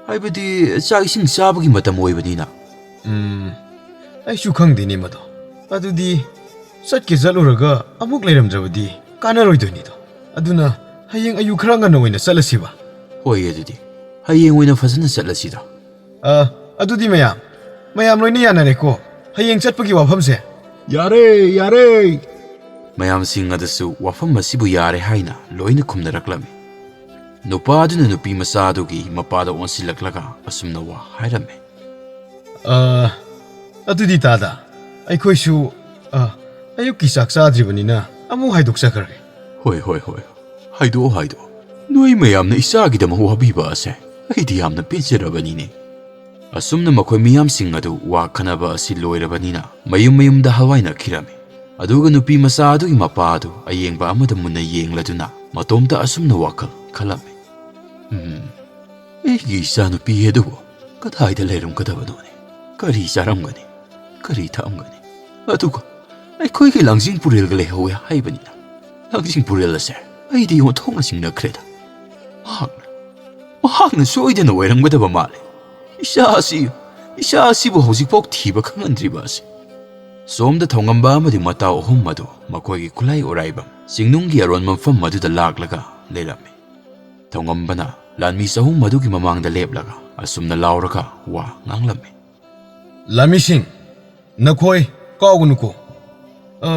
ꯍꯥꯏꯕꯗꯤ ꯆꯥꯛ ꯏꯁꯤꯡ ꯆꯥꯕꯒꯤ ꯃꯇꯝ ꯑꯣꯏꯕꯅꯤꯅ꯫ ꯎꯝ, ꯑꯩꯁꯨ ꯈꯪꯗꯦꯅꯦ ꯃꯗꯣ꯫ ꯑꯗꯨꯗꯤ ꯆꯠꯀꯦ ꯆꯠꯂꯨꯔꯒ ꯑꯃꯨꯛ ꯂꯩꯔꯝꯗ꯭ꯔꯕꯗꯤ ꯀꯥꯟꯅꯔꯣꯏꯗꯣꯏꯅꯤꯗꯣ꯫ ꯑꯗꯨꯅ ꯍꯌꯦꯡ ꯑꯌꯨꯛ ꯈꯔ ꯉꯟꯅ ꯑꯣꯏꯅ ꯆꯠꯂꯁꯤꯕ꯫ ꯍꯣꯏ, ꯑꯗꯨꯗꯤ ꯍꯌꯦꯡ ꯑꯣꯏꯅ ꯐꯖꯅ ꯆꯠꯂꯁꯤꯗ꯫ ꯑ, ꯑꯗꯨꯗꯤ ꯃꯌꯥꯝ, ꯃꯌꯥꯝ ꯂꯣꯏꯅ ꯌꯥꯅꯔꯦꯀꯣ ꯍꯌꯦꯡ ꯆꯠꯄꯒꯤ ꯋꯥꯐꯝꯁꯦ? ꯌꯥꯔꯦ, ꯌꯥꯔꯦ꯫ ꯃꯌꯥꯝꯁꯤꯡ ꯑꯗꯨꯁꯨ ꯋꯥꯐꯝ ꯑꯁꯤꯕꯨ ꯌꯥꯔꯦ ꯍꯥꯏꯅ ꯂꯣꯏꯅ ꯈꯨꯝꯅꯔꯛꯂꯝꯃꯤ꯫ ꯅꯨꯄꯥ ꯑꯗꯨꯅ ꯅꯨꯄꯤ ꯃꯆꯥ ꯑꯗꯨꯒꯤ ꯃꯄꯥꯗ ꯑꯣꯟꯁꯤꯜꯂꯛꯂꯒ ꯑꯁꯨꯝꯅ ꯋꯥ ꯍꯥꯏꯔꯝꯃꯤ꯫ "ꯑ, ꯑꯗꯨꯗꯤ ꯇꯥꯗ, ꯑꯩꯈꯣꯏꯁꯨ, ꯑ, ꯑꯌꯨꯛꯀꯤ ꯆꯥꯛ ꯆꯥꯗ꯭ꯔꯤꯕꯅꯤꯅ ꯑꯃꯨꯛ ꯍꯥꯏꯗꯣꯛꯆꯈ꯭ꯔꯒꯦ꯫" "ꯍꯣꯏ, ꯍꯣꯏ, ꯍꯣꯏ, ꯍꯥꯏꯗꯣꯛꯑꯣ, ꯍꯥꯏꯗꯣꯛꯑꯣ꯫ ꯅꯣꯏ ꯃꯌꯥꯝꯅ ꯏꯆꯥꯒꯤꯗꯃꯛ ꯋꯥꯕꯤꯕ ꯑꯁꯦ ꯑꯩꯗꯤ ꯌꯥꯝꯅ ꯄꯦꯟꯖꯔꯕꯅꯤꯅꯦ꯫" ꯑꯁꯨꯝꯅ ꯃꯈꯣꯏ ꯃꯤꯌꯥꯝꯁꯤꯡ ꯑꯗꯨ ꯋꯥ ꯈꯟꯅꯕ ꯑꯁꯤ ꯂꯣꯏꯔꯕꯅꯤꯅ ꯃꯌꯨꯝ ꯃꯌꯨꯝꯗ ꯍꯜꯋꯥꯏꯅꯈꯤꯔꯝꯃꯤ꯫ ꯑꯗꯨꯒ ꯅꯨꯄꯤ ꯃꯆꯥ ꯑꯗꯨꯒꯤ ꯃꯄꯥ ꯑꯗꯨ ꯑꯌꯦꯡꯕ ꯑꯃꯗ ꯃꯨꯟꯅ ꯌꯦꯡꯂꯗꯨꯅ ꯃꯇꯣꯝꯇ ꯑꯁꯨꯝꯅ ꯋꯥꯈꯜ ꯈꯜꯂꯝꯃꯤ꯫ "ꯎꯝ, ꯑꯩꯒꯤ ꯏꯆꯥꯅꯨꯄꯤ ꯑꯗꯨꯕꯨ ꯀꯗꯥꯏꯗ ꯂꯩꯔꯝꯒꯗꯕꯅꯣꯅꯦ? ꯀꯔꯤ ꯆꯥꯔꯝꯒꯅꯤ? ꯀꯔꯤ ꯊꯛꯑꯝꯒꯅꯤ? ꯑꯗꯨꯒ ꯑꯩꯈꯣꯏꯒꯤ ꯂꯥꯡꯖꯤꯡ ꯄꯨꯔꯦꯜꯒ ꯂꯩꯍꯧꯋꯦ ꯍꯥꯏꯕꯅꯤꯅ, ꯂꯥꯡꯖꯤꯡ ꯄꯨꯔꯦꯜ ꯑꯁꯦ ꯑꯩꯗꯤ ꯑꯣꯟꯊꯣꯛꯅ ꯆꯤꯡꯅꯈ꯭ꯔꯦꯗ꯫ ꯃꯍꯥꯛꯅ, ꯃꯍꯥꯛꯅ ꯁꯣꯏꯗꯅ ꯑꯣꯏꯔꯝꯒꯗꯕ ꯃꯥꯜꯂꯦ꯫ ꯏꯆꯥ ꯑꯁꯤ, ꯏꯆꯥ ꯑꯁꯤꯕꯨ ꯍꯧꯖꯤꯛꯐꯥꯎ ꯊꯤꯕ ꯈꯪꯍꯟꯗ꯭ꯔꯤꯕ ꯑꯁꯤ꯫ ꯁꯣꯝꯗ ꯊꯧꯉꯝꯕ ꯑꯃꯗꯤ ꯃꯇꯥꯎ ꯑꯍꯨꯝ ꯑꯗꯨ ꯃꯈꯣꯏꯒꯤ ꯈꯨꯠꯂꯥꯏ ꯑꯣꯔꯥꯏꯕꯝ ꯆꯤꯡꯅꯨꯡꯒꯤ ꯑꯔꯣꯟ ꯃꯐꯝ ꯑꯗꯨꯗ ꯂꯥꯛꯂꯒ ꯂꯩꯔꯝꯃꯤ꯫ ꯊꯧꯉꯝꯕꯅ ꯂꯥꯟꯃꯤ ꯆꯍꯨꯝ ꯑꯗꯨꯒꯤ ꯃꯃꯥꯡꯗ ꯂꯦꯞꯂꯒ ꯑꯁꯨꯝꯅ ꯂꯥꯎꯔꯒ ꯋꯥ ꯉꯥꯡꯂꯝꯃꯤ꯫ "ꯂꯥꯟꯃꯤꯁꯤꯡ, ꯅꯈꯣꯏ ꯀꯥꯎꯒꯅꯨꯀꯣ꯫ ꯑ,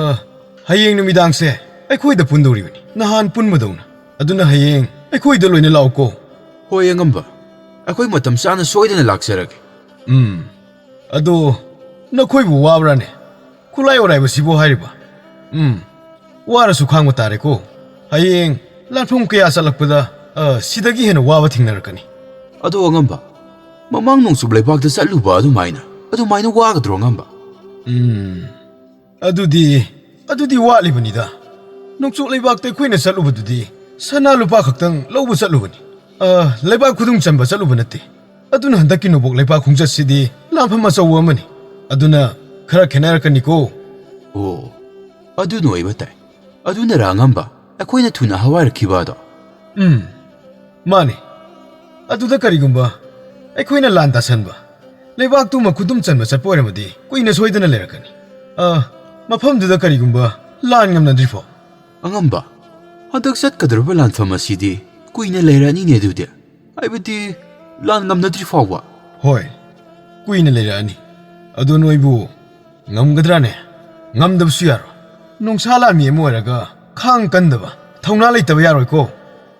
ꯍꯌꯦꯡ ꯅꯨꯃꯤꯗꯥꯡꯁꯦ ꯑꯩꯈꯣꯏꯗ ꯄꯨꯟꯗꯧꯔꯤꯕꯅꯤ, ꯅꯍꯥꯟ ꯄꯨꯟꯕꯗꯧꯅ꯫ ꯑꯗꯨꯅ ꯍꯌꯦꯡ ꯑꯩꯈꯣꯏꯗ ꯂꯣꯏꯅ ꯂꯥꯛꯎꯀꯣ꯫" "ꯍꯣꯏ ꯑꯉꯝꯕ, ꯑꯩꯈꯣꯏ ꯃꯇꯝ ꯆꯥꯅ ꯁꯣꯏꯗꯅ ꯂꯥꯛꯆꯔꯒꯦ꯫" "ꯎꯝ, ꯑꯗꯣ ꯅꯈꯣꯏꯕꯨ ꯋꯥꯕ꯭ꯔꯥꯅꯦ? ꯈꯨꯠꯂꯥꯏ ꯑꯣꯔꯥꯏꯕꯁꯤꯕꯨ ꯍꯥꯏꯔꯤꯕ? ꯎꯝ, ꯋꯥꯔꯁꯨ ꯈꯥꯡꯕ ꯇꯥꯔꯦꯀꯣ꯫ ꯍꯌꯦꯡ ꯂꯥꯟꯐꯝ ꯀꯌꯥ ꯆꯠꯂꯛꯄꯗ, ꯑ, ꯁꯤꯗꯒꯤ ꯍꯦꯟꯅ ꯋꯥꯕ ꯊꯦꯡꯅꯔꯛꯀꯅꯤ꯫" "ꯑꯗꯣ ꯑꯉꯝꯕ, ꯃꯃꯥꯡ ꯅꯣꯡꯆꯨꯞ ꯂꯩꯕꯥꯛꯇ ꯆꯠꯂꯨꯕ ꯑꯗꯨꯃꯥꯏꯅ, ꯑꯗꯨꯃꯥꯏꯅ ꯋꯥꯒꯗ꯭ꯔꯣ ꯑꯉꯝꯕ?" "ꯎꯝ, ꯑꯗꯨꯗꯤ, ꯑꯗꯨꯗꯤ ꯋꯥꯠꯂꯤꯕꯅꯤꯗ꯫ ꯅꯣꯡꯆꯨꯞ ꯂꯩꯕꯥꯛꯇ ꯑꯩꯈꯣꯏꯅ ꯆꯠꯂꯨꯕꯗꯨꯗꯤ ꯁꯅꯥ ꯂꯨꯄꯥ ꯈꯛꯇꯪ ꯂꯧꯕ ꯆꯠꯂꯨꯕꯅꯤ꯫ ꯑ, ꯂꯩꯕꯥꯛ ꯈꯨꯗꯨꯝ ꯆꯟꯕ ꯆꯠꯂꯨꯕ ꯅꯠꯇꯦ꯫ ꯑꯗꯨꯅ ꯍꯟꯗꯛꯀꯤ ꯅꯣꯡꯄꯣꯛ ꯂꯩꯕꯥꯛ ꯈꯣꯡꯆꯠꯁꯤꯗꯤ ꯂꯥꯟꯐꯝ ꯑꯆꯧꯕ ꯑꯃꯅꯤ꯫ ꯑꯗꯨꯅ ꯈꯔ ꯈꯦꯠꯅꯔꯛꯀꯅꯤꯀꯣ꯫" "ꯑꯣ, ꯑꯗꯨꯅ ꯑꯣꯏꯕ ꯇꯥꯏ꯫ ꯑꯗꯨꯅꯔ ꯑꯉꯝꯕ ꯑꯩꯈꯣꯏꯅ ꯊꯨꯅ ꯍꯋꯥꯏꯔꯛꯈꯤꯕ ꯑꯗꯣ?" "ꯎꯝ, ꯃꯥꯅꯤ꯫ ꯑꯗꯨꯗ ꯀꯔꯤꯒꯨꯝꯕ ꯑꯩꯈꯣꯏꯅ ꯂꯥꯟ ꯇꯥꯁꯟꯕ, ꯂꯩꯕꯥꯛꯇꯨꯃ ꯈꯨꯗꯨꯝ ꯆꯟꯕ ꯆꯠꯄ ꯑꯣꯏꯔꯝꯃꯗꯤ ꯀꯨꯏꯅ ꯁꯣꯏꯗꯅ ꯂꯩꯔꯛꯀꯅꯤ꯫ ꯑ, ꯃꯐꯝꯗꯨꯗ ꯀꯔꯤꯒꯨꯝꯕ ꯂꯥꯟ ꯉꯝꯅꯗ꯭ꯔꯤ ꯐꯥꯎ꯫" "ꯑꯉꯝꯕ, ꯍꯟꯗꯛ ꯆꯠꯀꯗꯧꯔꯤꯕ ꯂꯥꯟꯐꯝ ꯑꯁꯤꯗꯤ ꯀꯨꯏꯅ ꯂꯩꯔꯛꯑꯅꯤꯅꯦ ꯑꯗꯨꯗꯤ, ꯍꯥꯏꯕꯗꯤ ꯂꯥꯟ ꯉꯝꯅꯗ꯭ꯔꯤ ꯐꯥꯎꯕ?" "ꯍꯣꯏ, ꯀꯨꯏꯅ ꯂꯩꯔꯛꯑꯅꯤ꯫ ꯑꯗꯣ ꯅꯣꯏꯕꯨ ꯉꯝꯒꯗ꯭ꯔꯥꯅꯦ? ꯉꯝꯗꯕꯁꯨ ꯌꯥꯔꯣꯏ꯫ ꯅꯣꯡꯁꯥ ꯂꯥꯟꯃꯤ ꯑꯃ ꯑꯣꯏꯔꯒ ꯈꯥꯡ ꯀꯟꯗꯕ, ꯊꯧꯅꯥ ꯂꯩꯇꯕ ꯌꯥꯔꯣꯏꯀꯣ꯫"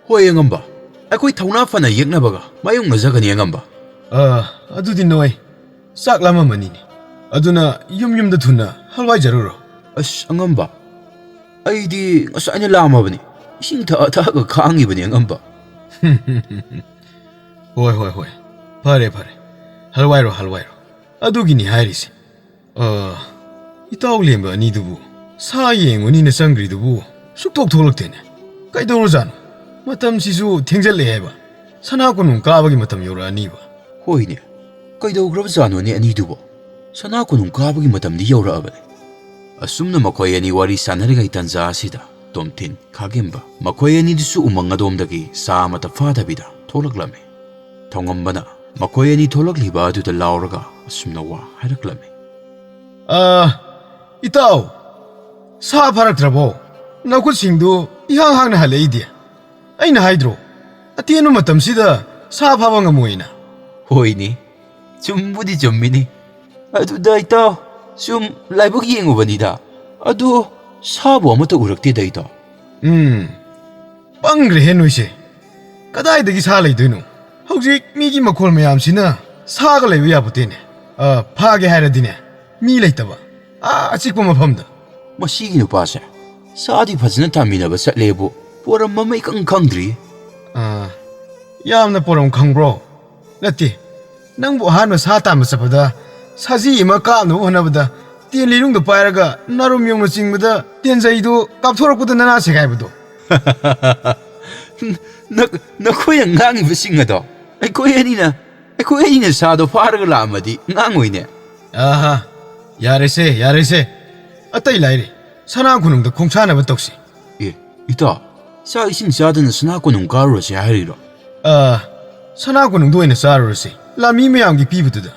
"ꯍꯣꯏ ꯑꯉꯝꯕ, ꯑꯩꯈꯣꯏ ꯊꯧꯅꯥ ꯐꯅ ꯌꯦꯛꯅꯕꯒ ꯃꯥꯌꯣꯛꯅꯖꯒꯅꯤ ꯑꯉꯝꯕ꯫" "ꯑ, ꯑꯗꯨꯗꯤ ꯅꯣꯏ ꯆꯥꯛ ꯂꯥꯝꯃꯝꯃꯅꯤꯅꯦ꯫ ꯑꯗꯨꯅ ꯌꯨꯝ ꯌꯨꯝꯗ ꯊꯨꯅ ꯍꯜꯋꯥꯏꯖꯔꯨꯔꯣ꯫" "ꯑꯁ ꯑꯉꯝꯕ, ꯑꯩꯗꯤ ꯉꯁꯥꯏꯅ ꯂꯥꯝꯃꯕꯅꯤ, ꯏꯁꯤꯡ ꯊꯛꯑ ꯊꯛꯑꯒ ꯈꯥꯡꯉꯤꯕꯅꯤ ꯑꯉꯝꯕ꯫" "ꯍꯣꯏ, ꯍꯣꯏ, ꯍꯣꯏ, ꯐꯔꯦ, ꯐꯔꯦ, ꯍꯜꯋꯥꯏꯔꯣ, ꯍꯜꯋꯥꯏꯔꯣ꯫ ꯑꯗꯨꯒꯤꯅꯤ ꯍꯥꯏꯔꯤꯁꯦ꯫ ꯑ, ꯏꯇꯥꯎ ꯂꯦꯝꯕ ꯑꯅꯤꯗꯨꯕꯨ ꯁꯥ ꯌꯦꯡꯉꯨꯅꯤꯅ ꯆꯪꯈ꯭ꯔꯤꯗꯨꯕꯨ ꯁꯨꯛꯊꯣꯛ ꯊꯣꯛꯂꯛꯇꯦꯅꯦ꯫ ꯀꯩꯗꯧꯔꯖꯥꯠꯅꯣ? ꯃꯇꯝꯁꯤꯁꯨ ꯊꯦꯡꯖꯜꯂꯛꯑꯦ ꯍꯥꯏꯕ꯫ ꯁꯅꯥ ꯀꯣꯅꯨꯡ ꯀꯥꯕꯒꯤ ꯃꯇꯝ ꯌꯧꯔꯛꯑꯅꯤꯕ꯫" "ꯍꯣꯏꯅꯦ, "ꯀꯩꯗꯧꯈ꯭ꯔꯕꯖꯥꯠꯅꯣꯅꯦ ꯑꯅꯤꯗꯨꯕꯣ? ꯁꯅꯥ ꯀꯣꯅꯨꯡ ꯀꯥꯕꯒꯤ ꯃꯇꯝꯗꯤ ꯌꯧꯔꯛꯑꯕꯅꯦ꯫" ꯑꯁꯨꯝꯅ ꯃꯈꯣꯏ ꯑꯅꯤ ꯋꯥꯔꯤ ꯁꯥꯟꯅꯔꯤꯉꯩ ꯇꯟꯖꯥ ꯑꯁꯤꯗ ꯇꯣꯝꯊꯤꯟ, ꯈꯥꯒꯦꯝꯕ ꯃꯈꯣꯏ ꯑꯅꯤꯗꯨꯁꯨ ꯎꯃꯪ ꯑꯗꯣꯝꯗꯒꯤ ꯁꯥ ꯑꯃꯠꯇ ꯐꯥꯗꯕꯤꯗ ꯊꯣꯛꯂꯛꯂꯝꯃꯤ꯫ ꯊꯣꯡꯉꯝꯕꯅ ꯃꯈꯣꯏ ꯑꯅꯤ ꯊꯣꯛꯂꯛꯂꯤꯕ ꯑꯗꯨꯗ ꯂꯥꯎꯔꯒ ꯑꯁꯨꯝꯅ ꯋꯥ ꯍꯥꯏꯔꯛꯂꯝꯃꯤ꯫ "ꯑ, ꯏꯇꯥꯎ, ꯁꯥ ꯐꯥꯔꯛꯇ꯭ꯔꯕꯣ? ꯅꯈꯨꯠꯁꯤꯡꯗꯨ ꯏꯍꯥꯡ ꯍꯥꯡꯅ ꯍꯜꯂꯛꯏꯗꯤ꯫ ꯑꯩꯅ ꯍꯥꯏꯗ꯭ꯔꯣ, ꯑꯇꯦꯟꯕ ꯃꯇꯝꯁꯤꯗ ꯁꯥ ꯐꯥꯕ ꯉꯝꯃꯣꯏꯅ?" "ꯍꯣꯏꯅꯦ, ꯆꯨꯝꯕꯨꯗꯤ ꯆꯨꯝꯃꯤꯅꯦ꯫ ꯑꯗꯨꯗ ꯏꯇꯥꯎ, ꯁꯨꯝ ꯂꯥꯏꯕꯛ ꯌꯦꯡꯉꯨꯕꯅꯤꯗ꯫ ꯑꯗꯣ ꯁꯥꯕꯨ ꯑꯃꯠꯇ ꯎꯔꯛꯇꯦꯗ ꯏꯇꯥꯎ꯫" "ꯎꯝ, ꯄꯪꯈ꯭ꯔꯦꯍꯦ ꯅꯣꯏꯁꯦ꯫ ꯀꯗꯥꯏꯗꯒꯤ ꯁꯥ ꯂꯩꯗꯣꯏꯅꯣ? ꯍꯧꯖꯤꯛ ꯃꯤꯒꯤ ꯃꯈꯣꯜ ꯃꯌꯥꯝꯁꯤꯅ ꯁꯥꯒ ꯂꯩꯕ ꯌꯥꯄꯣꯠꯇꯦꯅꯦ꯫ ꯑ, ꯐꯥꯒꯦ ꯍꯥꯏꯔꯗꯤꯅꯦ, ꯃꯤ ꯂꯩꯇꯕ, ꯑꯥ, ꯑꯆꯤꯛꯄ ꯃꯐꯝꯗ꯫" "ꯃꯁꯤꯒꯤ ꯅꯨꯄꯥꯁꯦ ꯁꯥꯗꯤ ꯐꯖꯅ ꯇꯥꯟꯃꯤꯟꯅꯕ ꯆꯠꯂꯦꯕꯨ ꯄꯣꯔꯝ ꯑꯃ ꯏꯈꯪ ꯈꯪꯗ꯭ꯔꯤ꯫" "ꯑꯥ, ꯌꯥꯝꯅ ꯄꯣꯔꯝ ꯈꯪꯕ꯭ꯔꯣ? ꯅꯠꯇꯦ, ꯅꯪꯕꯨ ꯑꯍꯥꯟꯕ ꯁꯥ ꯇꯥꯟꯕ ꯆꯠꯄꯗ ꯁꯖꯤ ꯑꯃ ꯀꯥꯞꯅꯕ ꯍꯣꯠꯅꯕꯗ ꯇꯦꯟ ꯂꯤꯔꯨꯡꯗ ꯄꯥꯏꯔꯒ ꯅꯥꯔꯨꯝ ꯌꯧꯅ ꯆꯤꯡꯕꯗ ꯇꯦꯟꯖꯩꯗꯨ ꯀꯥꯞꯊꯣꯔꯛꯄꯗ ꯅꯅꯥ ꯁꯦꯒꯥꯏꯕꯗꯣ꯫" "ꯅ-, ꯅꯈꯣꯏꯅ ꯉꯥꯡꯉꯤꯕꯁꯤꯡ ꯑꯗꯣ ꯑꯩꯈꯣꯏ ꯑꯅꯤꯅ, ꯑꯩꯈꯣꯏ ꯑꯅꯤꯅ ꯁꯥꯗꯣ ꯐꯥꯔꯒ ꯂꯥꯛꯑꯝꯃꯗꯤ ꯉꯥꯡꯉꯣꯏꯅꯦ꯫" "ꯑꯍꯥ, ꯌꯥꯔꯦꯁꯦ, ꯌꯥꯔꯦꯁꯦ꯫ ꯑꯇꯩ ꯂꯥꯏꯔꯤ, ꯁꯅꯥ ꯀꯣꯅꯨꯡꯗ ꯈꯣꯡꯁꯥꯟꯅꯕ ꯇꯧꯁꯤ꯫" "ꯑꯦ, ꯏꯇꯥꯎ, ꯆꯥꯛ ꯏꯁꯤꯡ ꯆꯥꯗꯅ ꯁꯅꯥ ꯀꯣꯅꯨꯡ ꯀꯥꯔꯨꯔꯁꯦ ꯍꯥꯏꯔꯤꯔꯣ?" "ꯑ, ꯁꯅꯥ ꯀꯣꯅꯨꯡꯗ ꯑꯣꯏꯅ ꯆꯥꯔꯨꯔꯁꯤ, ꯂꯥꯟꯃꯤ ꯃꯌꯥꯝꯒꯤ ꯄꯤꯕꯗꯨꯗ꯫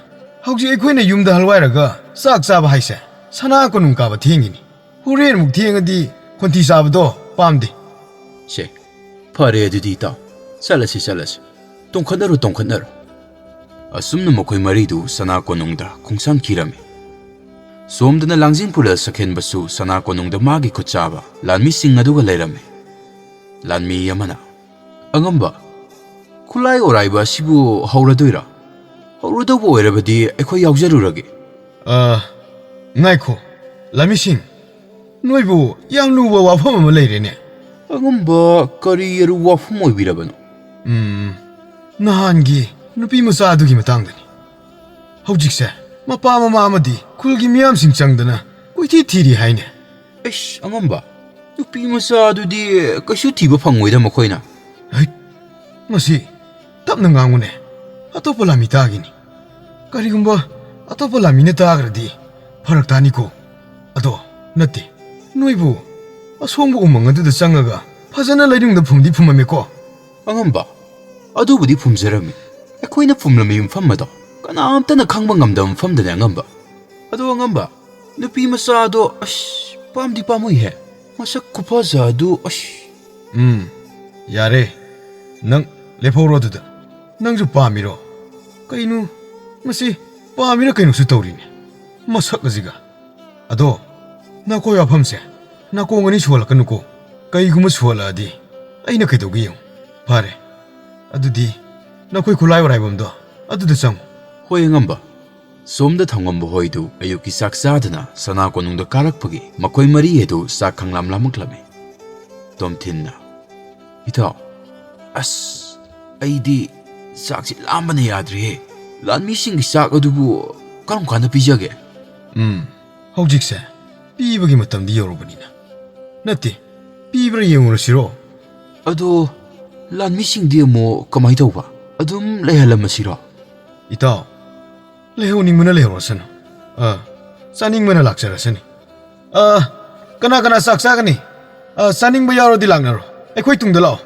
ꯍꯧꯖꯤꯛ ꯑꯩꯈꯣꯏꯅ ꯌꯨꯝꯗ ꯍꯜꯋꯥꯏꯔꯒ ꯆꯥꯛ ꯆꯥꯕ ꯍꯥꯏꯁꯦ ꯁꯅꯥ ꯀꯣꯅꯨꯡ ꯀꯥꯕ ꯊꯦꯡꯉꯤꯅꯤ꯫ ꯍꯣꯔꯦꯟ ꯑꯃꯨꯛ ꯊꯦꯡꯉꯗꯤ ꯈꯣꯟꯊꯤ ꯆꯥꯕꯗꯣ ꯄꯥꯝꯗꯦ꯫" "ꯁꯦ, ꯐꯔꯦ ꯑꯗꯨꯗꯤ ꯏꯇꯥꯎ, ꯆꯠꯂꯁꯤ, ꯆꯠꯂꯁꯤ꯫ ꯇꯣꯡꯈꯠꯅꯔꯣ, ꯇꯣꯡꯈꯠꯅꯔꯣ꯫" ꯑꯁꯨꯝꯅ ꯃꯈꯣꯏ ꯃꯔꯤꯗꯨ ꯁꯅꯥ ꯀꯣꯅꯨꯡꯗ ꯈꯣꯡꯁꯥꯟꯈꯤꯔꯝꯃꯤ꯫ ꯁꯣꯝꯗꯅ ꯂꯥꯡꯖꯤꯡ ꯄꯨꯂ ꯁꯈꯦꯟꯕꯁꯨ ꯁꯅꯥ ꯀꯣꯅꯨꯡꯗ ꯃꯥꯒꯤ ꯈꯨꯠꯆꯥꯕ ꯂꯥꯟꯃꯤꯁꯤꯡ ꯑꯗꯨꯒ ꯂꯩꯔꯝꯃꯤ꯫ ꯂꯥꯟꯃꯤ ꯑꯃꯅ, "ꯑꯉꯝꯕ, ꯈꯨꯠꯂꯥꯏ ꯑꯣꯔꯥꯏꯕ ꯑꯁꯤꯕꯨ ꯍꯧꯔꯗꯣꯏꯔꯥ? ꯍꯧꯔꯗꯧꯕ ꯑꯣꯏꯔꯕꯗꯤ ꯑꯩꯈꯣꯏ ꯌꯥꯎꯖꯔꯨꯔꯒꯦ꯫" "ꯑ, ꯉꯥꯏꯈꯣ, ꯂꯥꯟꯃꯤꯁꯤꯡ, ꯅꯣꯏꯕꯨ ꯌꯥꯝ ꯂꯨꯕ ꯋꯥꯐꯝ ꯑꯃ ꯂꯩꯔꯦꯅꯦ꯫" "ꯑꯉꯝꯕ, ꯀꯔꯤ ꯑꯔꯨꯕ ꯋꯥꯐꯝ ꯑꯣꯏꯕꯤꯔꯕꯅꯣ?" "ꯎꯝ, ꯅꯍꯥꯟꯒꯤ ꯅꯨꯄꯤ ꯃꯆꯥ ꯑꯗꯨꯒꯤ ꯃꯇꯥꯡꯗꯅꯤ꯫ ꯍꯧꯖꯤꯛꯁꯦ ꯃꯄꯥ ꯃꯃꯥ ꯑꯃꯗꯤ ꯈꯨꯜꯒꯤ ꯃꯤꯌꯥꯝꯁꯤꯡ ꯆꯪꯗꯅ ꯀꯣꯏꯊꯤ ꯊꯤꯔꯤ ꯍꯥꯏꯅꯦ꯫" "ꯑꯩꯁ, ꯑꯉꯝꯕ, ꯅꯨꯄꯤ ꯃꯆꯥ ꯑꯗꯨꯗꯤ ꯀꯩꯁꯨ ꯊꯤꯕ ꯐꯪꯉꯣꯏꯗ ꯃꯈꯣꯏꯅ꯫" "ꯍꯩꯠ, ꯃꯁꯤ ꯇꯞꯅ ꯉꯥꯡꯉꯨꯅꯦ, ꯑꯇꯣꯞꯄ ꯂꯥꯟꯃꯤ ꯇꯥꯒꯤꯅꯤ꯫" ꯀꯔꯤꯒꯨꯝꯕ ꯑꯇꯣꯞꯄ ꯂꯥꯟꯃꯤꯅ ꯇꯥꯈ꯭ꯔꯗꯤ ꯐꯔꯛ ꯇꯥꯅꯤꯀꯣ꯫ ꯑꯗꯣ ꯅꯠꯇꯦ, ꯅꯣꯏꯕꯨ ꯑꯁꯣꯡꯕ ꯎꯃꯪ ꯑꯗꯨꯗ ꯆꯪꯉꯒ ꯐꯖꯅ ꯂꯩꯅꯨꯡꯗ ꯐꯨꯝꯗꯤ ꯐꯨꯝꯃꯝꯃꯦꯀꯣ꯫ ꯑꯉꯝꯕ, ꯑꯗꯨꯕꯨꯗꯤ ꯐꯨꯝꯖꯔꯝꯃꯤ꯫ ꯑꯩꯈꯣꯏꯅ ꯐꯨꯝꯂꯝꯃꯤ ꯃꯐꯝ ꯑꯗꯣ ꯀꯅꯥꯝꯇꯅ ꯈꯪꯕ ꯉꯝꯗꯕ ꯃꯐꯝꯗꯅꯦ ꯑꯉꯝꯕ꯫ ꯑꯗꯣ ꯑꯉꯝꯕ, ꯅꯨꯄꯤ ꯃꯆꯥ ꯑꯗꯣ ꯑꯁ ꯄꯥꯝꯗꯤ ꯄꯥꯝꯃꯨꯏꯍꯦ꯫ ꯃꯁꯛ ꯈꯨꯐꯖ ꯑꯗꯨ ꯑꯁ꯫ ꯎꯝ, ꯌꯥꯔꯦ꯫ ꯅꯪ ꯂꯦꯞꯍꯧꯔꯣ ꯑꯗꯨꯗ꯫ ꯅꯪꯁꯨ ꯄꯥꯝꯃꯤꯔꯣ? ꯀꯩꯅꯣ, ꯃꯁꯤ ꯄꯥꯝꯃꯤꯔ ꯀꯩꯅꯣꯁꯨ ꯇꯧꯔꯤꯅꯦ, ꯃꯁꯛ ꯑꯁꯤꯒ꯫ ꯑꯗꯣ ꯅꯈꯣꯏ ꯋꯥꯐꯝꯁꯦ ꯅꯥꯀꯣꯡ ꯑꯅꯤ ꯁꯨꯍꯜꯂꯛꯀꯅꯨꯀꯣ꯫ ꯀꯩꯒꯨꯝꯕ ꯁꯨꯍꯜꯂꯛꯑꯗꯤ ꯑꯩꯅ ꯀꯩꯗꯧꯒꯦ ꯌꯦꯡꯉꯨ꯫ ꯐꯔꯦ, ꯑꯗꯨꯗꯤ ꯅꯈꯣꯏ ꯈꯨꯠꯂꯥꯏ ꯑꯣꯔꯥꯏꯕꯝꯗꯣ ꯑꯗꯨꯗ ꯆꯪꯉꯨ꯫ ꯍꯣꯏ ꯑꯉꯝꯕ꯫ ꯁꯣꯝꯗ ꯊꯧꯉꯝꯕ ꯍꯣꯏꯗꯨ ꯑꯌꯨꯛꯀꯤ ꯆꯥꯛ ꯆꯥꯗꯅ ꯁꯅꯥ ꯀꯣꯅꯨꯡꯗ ꯀꯥꯔꯛꯄꯒꯤ ꯃꯈꯣꯏ ꯃꯔꯤ ꯑꯗꯨ ꯆꯥꯛ ꯈꯪꯂꯥꯝ ꯂꯥꯝꯃꯛꯂꯝꯃꯤ꯫ ꯇꯣꯝꯊꯤꯟꯅ, "ꯏꯇꯥꯎ, ꯑꯁ, ꯑꯩꯗꯤ ꯆꯥꯛꯁꯤ ꯂꯥꯝꯕꯅ ꯌꯥꯗ꯭ꯔꯦꯍꯦ꯫ ꯂꯥꯟꯃꯤꯁꯤꯡꯒꯤ ꯆꯥꯛ ꯑꯗꯨꯕꯨ ꯀꯔꯝ ꯀꯥꯟꯗ ꯄꯤꯖꯒꯦ?" ꯎꯝ, ꯍꯧꯖꯤꯛꯁꯦ ꯄꯤꯕꯒꯤ ꯃꯇꯝꯗꯤ ꯌꯧꯔꯕꯅꯤꯅ꯫ ꯅꯠꯇꯦ, ꯄꯤꯕ꯭ꯔꯥ ꯌꯦꯡꯉꯨꯔꯁꯤꯔꯣ? ꯑꯗꯣ ꯂꯥꯟꯃꯤꯁꯤꯡꯗꯤ ꯑꯃꯨꯛ ꯀꯃꯥꯏ ꯇꯧꯕ? ꯑꯗꯨꯝ ꯂꯩꯍꯜꯂꯝꯃꯁꯤꯔꯣ? ꯏꯇꯥꯎ, ꯂꯩꯍꯧꯅꯤꯡꯕꯅ ꯂꯩꯍꯧꯔꯁꯅꯨ꯫ ꯑ, ꯆꯥꯅꯤꯡꯕꯅ ꯂꯥꯛꯆꯔꯁꯅꯤ꯫ ꯑ, ꯀꯅꯥ ꯀꯅꯥ ꯆꯥꯛ ꯆꯥꯒꯅꯤ? ꯑ, ꯆꯥꯅꯤꯡꯕ ꯌꯥꯎꯔꯗꯤ ꯂꯥꯛꯅꯔꯣ꯫ ꯑꯩꯈꯣꯏ ꯇꯨꯡꯗ ꯂꯥꯛꯑꯣ꯫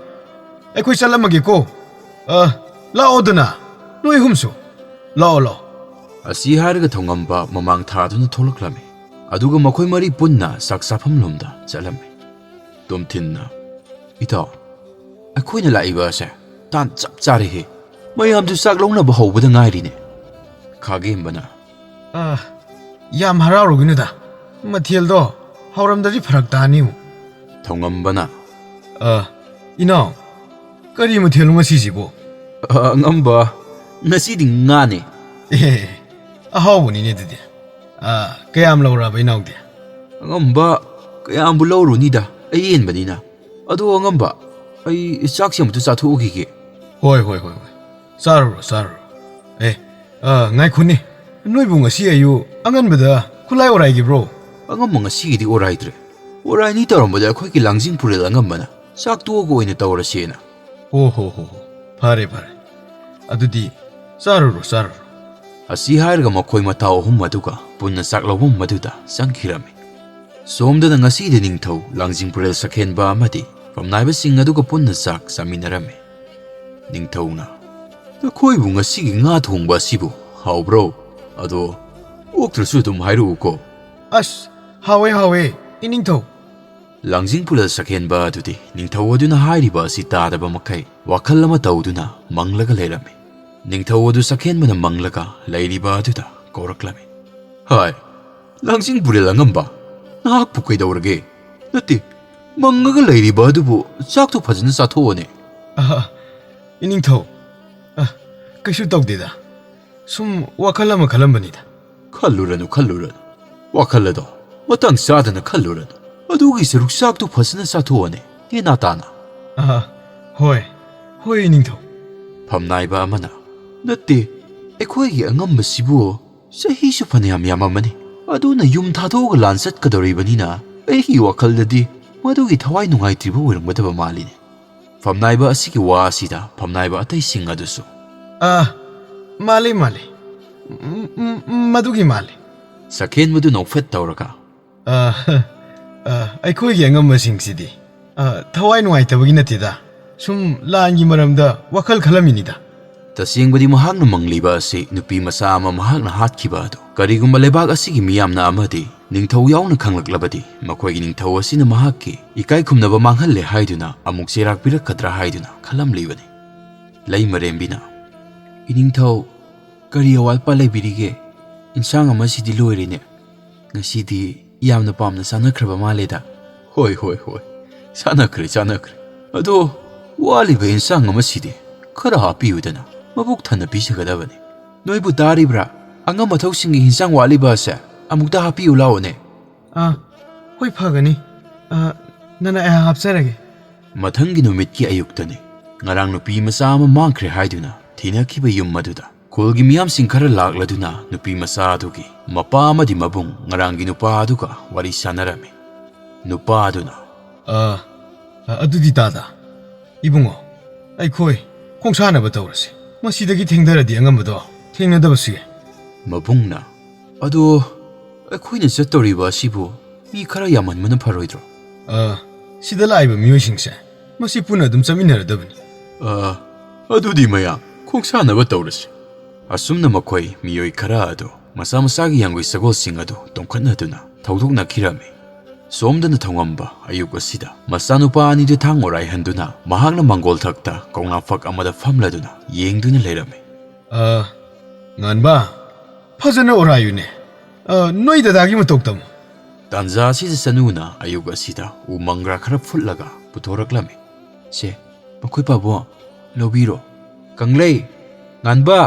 ꯑꯩꯈꯣꯏ ꯆꯠꯂꯝꯃꯒꯦꯀꯣ꯫ ꯑ, ꯂꯥꯛꯑꯣꯗꯅ꯫ ꯅꯣꯏ ꯑꯍꯨꯝꯁꯨ꯫ ꯂꯥꯛꯑꯣ, ꯂꯥꯛꯑꯣ꯫ ꯑꯁꯤ ꯍꯥꯏꯔꯒ ꯊꯧꯉꯝꯕ ꯃꯃꯥꯡ ꯊꯥꯗꯨꯅ ꯊꯣꯛꯂꯛꯂꯝꯃꯤ꯫ ꯑꯗꯨꯒ ꯃꯈꯣꯏ ꯃꯔꯤ ꯄꯨꯟꯅ ꯆꯥꯛ ꯆꯥꯐꯝ ꯂꯣꯝꯗ ꯆꯠꯂꯝꯃꯤ꯫ ꯇꯣꯝꯊꯤꯟꯅ, "ꯏꯇꯥꯎ, ꯑꯩꯈꯣꯏꯅ ꯂꯥꯛꯏꯕ ꯑꯁꯦ ꯇꯥꯟ ꯆꯞ ꯆꯥꯔꯦꯍꯦ꯫ ꯃꯌꯥꯝꯁꯨ ꯆꯥꯛ ꯂꯧꯅꯕ ꯍꯧꯕꯗ ꯉꯥꯏꯔꯤꯅꯦ꯫" ꯈꯥꯒꯦꯝꯕꯅ, "ꯑ, ꯌꯥꯝ ꯍꯔꯥꯎꯔꯨꯒꯤꯅꯨꯗ꯫ ꯃꯊꯦꯜꯗꯣ ꯍꯥꯎꯔꯝꯗ꯭ꯔꯗꯤ ꯐꯔꯛ ꯇꯥꯅꯤꯕꯨ꯫" ꯊꯧꯉꯝꯕꯅ, "ꯑ, ꯏꯅꯥꯎ, ꯀꯔꯤ ꯃꯊꯦꯜꯅꯣ ꯉꯁꯤꯁꯤꯕꯣ?" "ꯑ, ꯑꯉꯝꯕ, ꯉꯁꯤꯗꯤ ꯉꯥꯅꯦ꯫" "ꯑꯦ, ꯑꯍꯥꯎꯕꯅꯤꯅꯦ ꯑꯗꯨꯗꯤ꯫ ꯑ, ꯀꯌꯥꯝ ꯂꯧꯔꯛꯑꯕ ꯏꯅꯥꯎꯗꯤ?" "ꯑꯉꯝꯕ, ꯀꯌꯥꯝꯕꯨ ꯂꯧꯔꯨꯅꯤꯗ, ꯑꯌꯦꯟꯕꯅꯤꯅ꯫ ꯑꯗꯣ ꯑꯉꯝꯕ, ꯑꯩ ꯆꯥꯛꯁꯦ ꯑꯃꯨꯛꯇ ꯆꯥꯊꯣꯛꯎꯈꯤꯒꯦ꯫" "ꯍꯣꯏ, ꯍꯣꯏ, ꯍꯣꯏ, ꯍꯣꯏ꯫ ꯆꯥꯔꯨꯔꯣ, ꯆꯥꯔꯨꯔꯣ꯫ ꯑꯦ, ꯑ, ꯉꯥꯏꯈꯣꯅꯦ꯫ ꯅꯣꯏꯕꯨ ꯉꯁꯤ ꯑꯌꯨꯛ ꯑꯉꯟꯕꯗ ꯈꯨꯠꯂꯥꯏ ꯑꯣꯔꯥꯏꯈꯤꯕ꯭ꯔꯣ?" "ꯑꯉꯝꯕ ꯉꯁꯤꯒꯤꯗꯤ ꯑꯣꯔꯥꯏꯗ꯭ꯔꯦ꯫ ꯑꯣꯔꯥꯏꯅꯤ ꯇꯧꯔꯝꯕꯗ ꯑꯩꯈꯣꯏꯒꯤ ꯂꯥꯡꯖꯤꯡ ꯄꯨꯔꯦꯜ ꯑꯉꯝꯕꯅ ꯆꯥꯛ ꯇꯣꯛꯑꯒ ꯑꯣꯏꯅ ꯇꯧꯔꯁꯦꯅ꯫" "ꯑꯣ ꯍꯣ ꯍꯣ ꯍꯣ꯫ ꯐꯔꯦ, ꯐꯔꯦ꯫ ꯑꯗꯨꯗꯤ ꯆꯥꯔꯨꯔꯣ, ꯆꯥꯔꯨꯔꯣ꯫" ꯑꯁꯤ ꯍꯥꯏꯔꯒ ꯃꯈꯣꯏ ꯃꯇꯥꯎ ꯑꯍꯨꯝ ꯑꯗꯨꯒ ꯄꯨꯟꯅ ꯆꯥꯛ ꯂꯧꯐꯝ ꯑꯗꯨꯗ ꯆꯪꯈꯤꯔꯝꯃꯤ꯫ ꯁꯣꯝꯗꯅ ꯉꯁꯤꯗꯤ ꯅꯤꯡꯊꯧ, ꯂꯥꯡꯖꯤꯡ ꯄꯨꯔꯦꯜ ꯁꯛꯍꯦꯟꯕ ꯑꯃꯗꯤ ꯐꯝꯅꯥꯏꯕꯁꯤꯡ ꯑꯗꯨꯒ ꯄꯨꯟꯅ ꯆꯥꯛ ꯆꯥꯃꯤꯟꯅꯔꯝꯃꯤ꯫ ꯅꯤꯡꯊꯧꯅ, "ꯅꯈꯣꯏꯕꯨ ꯉꯁꯤꯒꯤ ꯉꯥ ꯊꯣꯡꯕ ꯑꯁꯤꯕꯨ ꯍꯥꯎꯕ꯭ꯔꯣ? ꯑꯗꯣ ꯑꯣꯛꯇ꯭ꯔꯁꯨ ꯑꯗꯨꯝ ꯍꯥꯏꯔꯛꯎꯀꯣ꯫" "ꯑꯁ, ꯍꯥꯎꯋꯦ, ꯍꯥꯎꯋꯦ, ꯏꯅꯤꯡꯊꯧ꯫" ꯂꯥꯡꯖꯤꯡ ꯄꯨꯔꯦꯜ ꯁꯛꯍꯦꯟꯕ ꯑꯗꯨꯗꯤ ꯅꯤꯡꯊꯧ ꯑꯗꯨꯅ ꯍꯥꯏꯔꯤꯕ ꯑꯁꯤ ꯇꯥꯗꯕ ꯃꯈꯩ ꯋꯥꯈꯜ ꯑꯃ ꯇꯧꯗꯨꯅ ꯃꯪꯂꯒ ꯂꯩꯔꯝꯃꯤ꯫ ꯅꯤꯡꯊꯧ ꯑꯗꯨ ꯁꯛꯍꯦꯟꯕꯅ ꯃꯪꯂꯒ ꯂꯩꯔꯤꯕ ꯑꯗꯨꯗ ꯀꯧꯔꯛꯂꯝꯃꯤ꯫ "ꯍꯥꯏ, ꯂꯥꯡꯖꯤꯡ ꯄꯨꯔꯦꯜ ꯑꯉꯝꯕ, ꯅꯍꯥꯛꯄꯨ ꯀꯩꯗꯧꯔꯒꯦ? ꯅꯠꯇꯦ, ꯃꯪꯉꯒ ꯂꯩꯔꯤꯕ ꯑꯗꯨꯕꯨ ꯆꯥꯛꯇꯨ ꯐꯖꯅ ꯆꯥꯊꯣꯛꯑꯣꯅꯦ꯫" "ꯑꯍ, ꯏꯅꯤꯡꯊꯧ, ꯑ, ꯀꯩꯁꯨ ꯇꯧꯗꯦꯗ꯫ ꯁꯨꯝ ꯋꯥꯈꯜ ꯑꯃ ꯈꯜꯂꯝꯕꯅꯤꯗ꯫" "ꯈꯜꯂꯨꯔꯅꯨ, ꯈꯜꯂꯨꯔꯅꯨ꯫ ꯋꯥꯈꯜ ꯑꯗꯣ ꯃꯇꯥꯡ ꯆꯥꯗꯅ ꯈꯜꯂꯨꯔꯅꯨ꯫ ꯑꯗꯨꯒꯤ ꯁꯔꯨꯛ ꯆꯥꯛꯇꯨ ꯐꯖꯅ ꯆꯥꯊꯣꯛꯑꯣꯅꯦ, ꯅꯦꯅꯥ ꯇꯥꯅ꯫" "ꯑꯍ, ꯍꯣꯏ, ꯍꯣꯏ, ꯏꯅꯤꯡꯊꯧ꯫" ꯐꯝꯅꯥꯏꯕ ꯑꯃꯅ, "ꯅꯠꯇꯦ, ꯑꯩꯈꯣꯏꯒꯤ ꯑꯉꯝꯕꯁꯤꯕꯨ ꯆꯍꯤꯁꯨ ꯐꯅꯌꯥꯝ ꯌꯥꯝꯃꯝꯃꯅꯤ꯫ ꯑꯗꯨꯅ ꯌꯨꯝ ꯊꯥꯗꯣꯛꯑꯒ ꯂꯥꯟ ꯆꯠꯀꯗꯧꯔꯤꯕꯅꯤꯅ ꯑꯩꯒꯤ ꯋꯥꯈꯜꯗꯗꯤ ꯃꯗꯨꯒꯤ ꯊꯋꯥꯏ ꯅꯨꯡꯉꯥꯏꯇ꯭ꯔꯤꯕ ꯑꯣꯏꯔꯝꯒꯗꯕ ꯃꯥꯜꯂꯤꯅꯦ꯫" ꯐꯝꯅꯥꯏꯕ ꯑꯁꯤꯒꯤ ꯋꯥ ꯑꯁꯤꯗ ꯐꯝꯅꯥꯏꯕ ꯑꯇꯩꯁꯤꯡ ꯑꯗꯨꯁꯨ, "ꯑ, ꯃꯥꯜꯂꯤ, ꯃꯥꯜꯂꯤ꯫ ꯎꯝ, ꯎꯝ, ꯎꯝ, ꯃꯗꯨꯒꯤ ꯃꯥꯜꯂꯤ꯫" ꯁꯛꯍꯦꯟꯕꯗꯨ ꯅꯣꯛꯐꯦꯠ ꯇꯧꯔꯒ, "ꯑ, ꯑ, ꯑꯩꯈꯣꯏꯒꯤ ꯑꯉꯝꯕꯁꯤꯡꯁꯤꯗꯤ, ꯑ, ꯊꯋꯥꯏ ꯅꯨꯡꯉꯥꯏꯇꯕꯒꯤ ꯅꯠꯇꯦꯗ꯫ ꯁꯨꯝ ꯂꯥꯟꯒꯤ ꯃꯔꯝꯗ ꯋꯥꯈꯜ ꯈꯜꯂꯝꯃꯤꯅꯤꯗ꯫" ꯇꯁꯦꯡꯕꯗꯤ ꯃꯍꯥꯛꯅ ꯃꯪꯂꯤꯕ ꯑꯁꯤ ꯅꯨꯄꯤ ꯃꯆꯥ ꯑꯃ ꯃꯍꯥꯛꯅ ꯍꯥꯠꯈꯤꯕ ꯑꯗꯨ ꯀꯔꯤꯒꯨꯝꯕ ꯂꯩꯕꯥꯛ ꯑꯁꯤꯒꯤ ꯃꯤꯌꯥꯝꯅ ꯑꯃꯗꯤ ꯅꯤꯡꯊꯧ ꯌꯥꯎꯅ ꯈꯪꯂꯛꯂꯕꯗꯤ ꯃꯈꯣꯏꯒꯤ ꯅꯤꯡꯊꯧ ꯑꯁꯤꯅ ꯃꯍꯥꯛꯀꯤ ꯏꯀꯥꯏ ꯈꯨꯝꯅꯕ ꯃꯥꯡꯍꯜꯂꯦ ꯍꯥꯏꯗꯨꯅ ꯑꯃꯨꯛ ꯆꯩꯔꯥꯛ ꯄꯤꯔꯛꯀꯗ꯭ꯔꯥ ꯍꯥꯏꯗꯨꯅ ꯈꯜꯂꯝꯂꯤꯕꯅꯤ꯫ ꯂꯩꯃꯔꯦꯝꯕꯤꯅ, "ꯏꯅꯤꯡꯊꯧ, ꯀꯔꯤ ꯑꯋꯥꯠꯄ ꯂꯩꯕꯤꯔꯤꯒꯦ? ꯏꯟꯁꯥꯡ ꯑꯃꯁꯤꯗꯤ ꯂꯣꯏꯔꯦꯅꯦ꯫ ꯉꯁꯤꯗꯤ ꯌꯥꯝꯅ ꯄꯥꯝꯅ ꯆꯥꯅꯈ꯭ꯔꯕ ꯃꯥꯜꯂꯦꯗ꯫" "ꯍꯣꯏ, ꯍꯣꯏ, ꯍꯣꯏ, ꯆꯥꯅꯈ꯭ꯔꯦ, ꯆꯥꯅꯈ꯭ꯔꯦ꯫ ꯑꯗꯣ ꯋꯥꯠꯂꯤꯕ ꯏꯟꯁꯥꯡ ꯑꯃꯁꯤꯗꯤ ꯈꯔ ꯍꯥꯞꯄꯤꯌꯨꯗꯅ, ꯃꯕꯨꯛ ꯊꯟꯅ ꯄꯤꯖꯒꯗꯕꯅꯤ꯫ ꯅꯣꯏꯕꯨ ꯇꯥꯔꯤꯕ꯭ꯔꯥ? ꯑꯉꯝ ꯑꯊꯧꯁꯤꯡꯒꯤ ꯏꯟꯁꯥꯡ ꯋꯥꯠꯂꯤꯕ ꯑꯁꯦ ꯑꯃꯨꯛꯇ ꯍꯥꯞꯄꯤꯌꯨ ꯂꯥꯛꯑꯣꯅꯦ꯫" "ꯑꯥ, ꯍꯣꯏ, ꯐꯒꯅꯤ꯫ ꯑꯥ, ꯅꯅꯥꯏ, ꯑꯩ ꯍꯥꯞꯆꯔꯒꯦ꯫" ꯃꯊꯪꯒꯤ ꯅꯨꯃꯤꯠꯀꯤ ꯑꯌꯨꯛꯇꯅꯤ꯫ ꯉꯔꯥꯡ ꯅꯨꯄꯤ ꯃꯆꯥ ꯑꯃ ꯃꯥꯡꯈ꯭ꯔꯦ ꯍꯥꯏꯗꯨꯅ ꯊꯤꯅꯈꯤꯕ ꯌꯨꯝ ꯑꯗꯨꯗ ꯈꯨꯜꯒꯤ ꯃꯤꯌꯥꯝꯁꯤꯡ ꯈꯔ ꯂꯥꯛꯂꯗꯨꯅ ꯅꯨꯄꯤ ꯃꯆꯥ ꯑꯗꯨꯒꯤ ꯃꯄꯥ ꯑꯃꯗꯤ ꯃꯕꯨꯡ ꯉꯔꯥꯡꯒꯤ ꯅꯨꯄꯥ ꯑꯗꯨꯒ ꯋꯥꯔꯤ ꯁꯥꯟꯅꯔꯝꯃꯤ꯫ ꯅꯨꯄꯥ ꯑꯗꯨꯅ, "ꯑ, ꯑ, ꯑꯗꯨꯗꯤ ꯇꯥꯗ, ꯏꯕꯨꯡꯉꯣ, ꯑꯩꯈꯣꯏ ꯈꯣꯡꯁꯥꯟꯅꯕ ꯇꯧꯔꯁꯤ꯫ ꯃꯁꯤꯗꯒꯤ ꯊꯦꯡꯊꯔꯗꯤ ꯑꯉꯝꯕꯗꯣ ꯊꯦꯡꯅꯗꯕꯁꯨ ꯌꯥꯏ꯫ ꯃꯕꯨꯡꯅ, "ꯑꯗꯣ ꯑꯩꯈꯣꯏꯅ ꯆꯠꯇꯧꯔꯤꯕ ꯑꯁꯤꯕꯨ ꯃꯤ ꯈꯔ ꯌꯥꯝꯍꯟꯕꯅ ꯐꯔꯣꯏꯗ꯭ꯔꯣ?" "ꯑ, ꯁꯤꯗ ꯂꯥꯛꯏꯕ ꯃꯤꯑꯣꯏꯁꯤꯡꯁꯦ ꯃꯁꯤ ꯄꯨꯟꯅ ꯑꯗꯨꯝ ꯆꯠꯃꯤꯟꯅꯔꯗꯕꯅꯤ꯫" "ꯑ, ꯑꯗꯨꯗꯤ ꯃꯌꯥꯝ ꯈꯣꯡꯁꯥꯟꯅꯕ ꯇꯧꯔꯁꯤ꯫" ꯑꯁꯨꯝꯅ ꯃꯈꯣꯏ ꯃꯤꯑꯣꯏ ꯈꯔ ꯑꯗꯨ ꯃꯁꯥ ꯃꯁꯥꯒꯤ ꯌꯥꯡꯒꯨ ꯁꯒꯣꯜꯁꯤꯡ ꯑꯗꯨ ꯇꯣꯡꯈꯠꯅꯗꯨꯅ ꯊꯧꯗꯣꯛꯅꯈꯤꯔꯝꯃꯤ꯫ ꯁꯣꯝꯗꯅ ꯊꯧꯉꯝꯕ ꯑꯌꯨꯛ ꯑꯁꯤꯗ ꯃꯆꯥꯅꯨꯄꯥ ꯑꯅꯤꯗꯨ ꯊꯥꯡ ꯑꯣꯔꯥꯏꯍꯟꯗꯨꯅ ꯃꯍꯥꯛꯅ ꯃꯪꯒꯣꯜ ꯊꯛꯇ ꯀꯧꯅꯥ ꯐꯛ ꯑꯃꯗ ꯐꯝꯂꯗꯨꯅ ꯌꯦꯡꯗꯨꯅ ꯂꯩꯔꯝꯃꯤ꯫ "ꯑ, ꯉꯥꯟꯕ, ꯐꯖꯅ ꯑꯣꯔꯥꯏꯌꯨꯅꯦ꯫ ꯑ, ꯅꯣꯏ ꯗꯗꯥꯒꯤ ꯃꯇꯧ ꯇꯝꯃꯨ꯫" ꯇꯥꯟꯖꯥ ꯑꯁꯤꯗ ꯆꯅꯨꯅ ꯑꯌꯨꯛ ꯑꯁꯤꯗ ꯎ ꯃꯪꯒ꯭ꯔꯥ ꯈꯔ ꯐꯨꯠꯂꯒ ꯄꯨꯊꯣꯔꯛꯂꯝꯃꯤ꯫ "ꯁꯦ, ꯃꯈꯣꯏ ꯄꯥꯕꯣ, ꯂꯧꯕꯤꯔꯣ꯫" "ꯀꯪꯂꯩ, ꯉꯥꯟꯕ,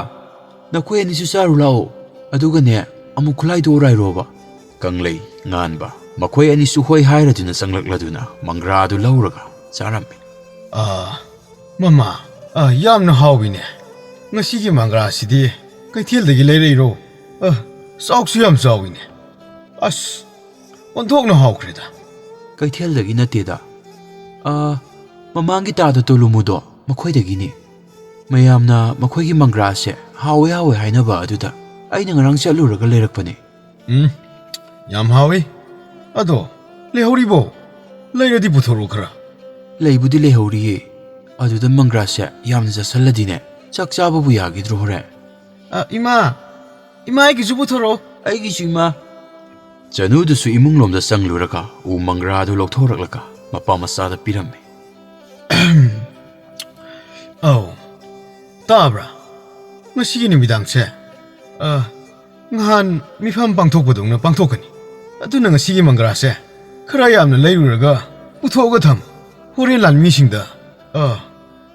ꯅꯈꯣꯏ ꯑꯅꯤꯁꯨ ꯆꯥꯔꯨ ꯂꯥꯛꯑꯣ꯫ ꯑꯗꯨꯒꯅꯦ, ꯑꯃꯨꯛ ꯈꯨꯠꯂꯥꯏꯗꯣ ꯑꯣꯔꯥꯏꯔꯣꯕ꯫" ꯀꯪꯂꯩ, ꯉꯥꯟꯕ, ꯃꯈꯣꯏ ꯑꯅꯤꯁꯨ ꯍꯣꯏ ꯍꯥꯏꯔꯗꯨꯅ ꯆꯪꯂꯛꯂꯗꯨꯅ ꯃꯪꯒ꯭ꯔꯥ ꯑꯗꯨ ꯂꯧꯔꯒ ꯆꯥꯔꯝꯃꯤ꯫ "ꯑ, ꯃꯃꯥ, ꯑ, ꯌꯥꯝꯅ ꯍꯥꯎꯋꯤꯅꯦ꯫ ꯉꯁꯤꯒꯤ ꯃꯪꯒ꯭ꯔꯥꯁꯤꯗꯤ ꯀꯩꯊꯦꯜꯗꯒꯤ ꯂꯩꯔꯛꯏꯔꯣ? ꯑ, ꯆꯥꯎꯁꯨ ꯌꯥꯝ ꯆꯥꯎꯋꯤꯅꯦ꯫ ꯑꯁ, ꯑꯣꯟꯊꯣꯛꯅ ꯍꯥꯎꯈ꯭ꯔꯦꯗ꯫" "ꯀꯩꯊꯦꯜꯗꯒꯤ ꯅꯠꯇꯦꯗ꯫ ꯑ, ꯃꯃꯥꯡꯒꯤ ꯇꯥꯗ ꯇꯣꯂꯨꯃꯨꯗꯣ ꯃꯈꯣꯏꯗꯒꯤꯅꯤ꯫ ꯃꯌꯥꯝꯅ ꯃꯈꯣꯏꯒꯤ ꯃꯪꯒ꯭ꯔꯥꯁꯦ ꯍꯥꯎꯋꯦ ꯍꯥꯎꯋꯦ ꯍꯥꯏꯅꯕ ꯑꯗꯨꯗ ꯑꯩꯅ ꯉꯔꯥꯡ ꯆꯠꯂꯨꯔꯒ ꯂꯩꯔꯛꯄꯅꯦ꯫" "ꯎꯝ, ꯌꯥꯝ ꯍꯥꯎꯋꯤ꯫ ꯑꯗꯣ ꯂꯩꯍꯧꯔꯤꯕꯣ? ꯂꯩꯔꯗꯤ ꯄꯨꯊꯣꯔꯛꯎ ꯈꯔ꯫" "ꯂꯩꯕꯨꯗꯤ ꯂꯩꯍꯧꯔꯤꯌꯦ꯫ ꯑꯗꯨꯗ ꯃꯪꯒ꯭ꯔꯥꯁꯦ ꯌꯥꯝꯅ ꯆꯥꯁꯜꯂꯗꯤꯅꯦ, ꯆꯥꯛ ꯆꯥꯕꯕꯨ ꯌꯥꯈꯤꯗ꯭ꯔꯣ ꯍꯣꯔꯦꯟ?" "ꯑ, ꯏꯃꯥ! ꯏꯃꯥ, ꯑꯩꯒꯤꯁꯨ ꯄꯨꯊꯣꯔꯛꯑꯣ꯫" "ꯑꯩꯒꯤꯁꯨ, ꯏꯃꯥ꯫" ꯆꯅꯨꯗꯨꯁꯨ ꯏꯃꯨꯡꯂꯣꯝꯗ ꯆꯪꯂꯨꯔꯒ ꯎ ꯃꯪꯒ꯭ꯔꯥꯗꯨ ꯂꯧꯊꯣꯔꯛꯂꯒ ꯃꯄꯥ ꯃꯆꯥꯗ ꯄꯤꯔꯝꯃꯤ꯫ "ꯑꯧ, ꯇꯥꯕ꯭ꯔꯥ? ꯉꯁꯤꯒꯤ ꯅꯨꯃꯤꯗꯥꯡꯁꯦ, ꯑ, ꯅꯍꯥꯟ ꯃꯤꯐꯝ ꯄꯥꯡꯊꯣꯛꯄꯗꯧꯅ ꯄꯥꯡꯊꯣꯛꯀꯅꯤ꯫ ꯑꯗꯨꯅ ꯉꯁꯤꯒꯤ ꯃꯪꯒ꯭ꯔꯥꯁꯦ ꯈꯔ ꯌꯥꯝꯅ ꯂꯩꯔꯨꯔꯒ ꯄꯨꯊꯣꯛꯑꯒ ꯊꯝꯃꯨ꯫ ꯍꯣꯔꯦꯟ ꯂꯥꯟꯃꯤꯁꯤꯡꯗ, ꯑ,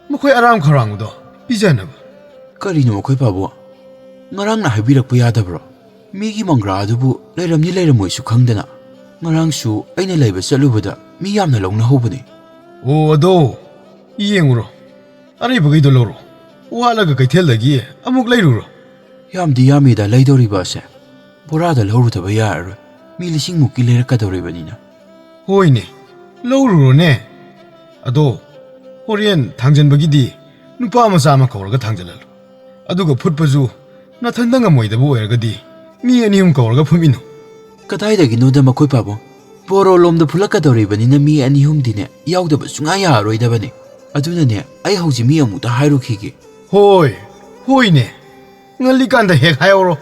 ꯃꯈꯣꯏ ꯑꯔꯥꯝ ꯈꯧꯔꯥꯡꯕꯗꯣ ꯄꯤꯖꯅꯕ꯫" "ꯀꯔꯤꯅꯣ ꯃꯈꯣꯏ ꯄꯥꯕꯨ? ꯉꯔꯥꯡꯅ ꯍꯥꯏꯕꯤꯔꯛꯄ ꯌꯥꯗꯕ꯭ꯔꯣ? ꯃꯤꯒꯤ ꯃꯪꯒ꯭ꯔꯥ ꯑꯗꯨꯕꯨ ꯂꯩꯔꯝꯅꯤ ꯂꯩꯔꯝꯃꯣꯏꯁꯨ ꯈꯪꯗꯅ꯫ ꯉꯔꯥꯡꯁꯨ ꯑꯩꯅ ꯂꯩꯕ ꯆꯠꯂꯨꯕꯗ ꯃꯤ ꯌꯥꯝꯅ ꯂꯧꯅꯍꯧꯕꯅꯤ꯫" "ꯑꯣ, ꯑꯗꯣ ꯌꯦꯡꯉꯨꯔꯣ, ꯑꯔꯩꯕꯈꯩꯗꯣ ꯂꯧꯔꯣ꯫ ꯋꯥꯠꯂꯒ ꯀꯩꯊꯦꯜꯗꯒꯤ ꯑꯃꯨꯛ ꯂꯩꯔꯨꯔꯣ꯫" "ꯌꯥꯝꯗꯤ ꯌꯥꯝꯃꯤꯗ ꯂꯩꯗꯧꯔꯤꯕ ꯑꯁꯦ꯫ ꯕꯣꯔꯥꯗ ꯂꯧꯔꯨꯗꯕ ꯌꯥꯔꯔꯣꯏ꯫ ꯃꯤ ꯂꯤꯁꯤꯡ ꯃꯨꯛꯀꯤ ꯂꯩꯔꯛꯀꯗꯧꯔꯤꯕꯅꯤꯅ꯫" "ꯍꯣꯏꯅꯦ, ꯂꯧꯔꯨꯔꯣꯅꯦ꯫ ꯑꯗꯣ ꯍꯣꯔꯦꯟ ꯊꯥꯡꯖꯟꯕꯒꯤꯗꯤ ꯅꯨꯄꯥ ꯃꯆꯥ ꯑꯃ ꯀꯧꯔꯒ ꯊꯥꯡꯖꯜꯍꯜꯂꯨ꯫ ꯑꯗꯨꯒ ꯐꯨꯠꯄꯁꯨ ꯅꯊꯟꯗ ꯉꯝꯃꯣꯏꯗꯕ ꯑꯣꯏꯔꯒꯗꯤ ꯃꯤ ꯑꯅꯤ ꯑꯍꯨꯝ ꯀꯧꯔꯒ ꯐꯨꯝꯃꯤꯟꯅꯧ꯫ ꯀꯗꯥꯏꯗꯒꯤꯅꯣꯗ ꯃꯈꯣꯏ ꯄꯥꯕꯨꯡ? ꯕꯣꯔꯣꯂꯣꯝꯗ ꯐꯨꯂꯛꯀꯗꯧꯔꯤꯕꯅꯤꯅ ꯃꯤ ꯑꯅꯤ ꯑꯍꯨꯝꯗꯤꯅꯦ ꯌꯥꯎꯗꯕ ꯁꯨꯡꯌꯥ ꯌꯥꯔꯔꯣꯏꯗꯕꯅꯤ꯫ ꯑꯗꯨꯅꯅꯦ ꯑꯩ ꯍꯧꯖꯤꯛ ꯃꯤ ꯑꯃꯨꯛꯇ ꯍꯥꯏꯔꯨꯈꯤꯒꯦ꯫ ꯍꯣꯏ, ꯍꯣꯏꯅꯦ꯫ ꯉꯜꯂꯤꯀꯥꯟꯗ ꯍꯦꯛ ꯍꯥꯏꯍꯧꯔꯣ꯫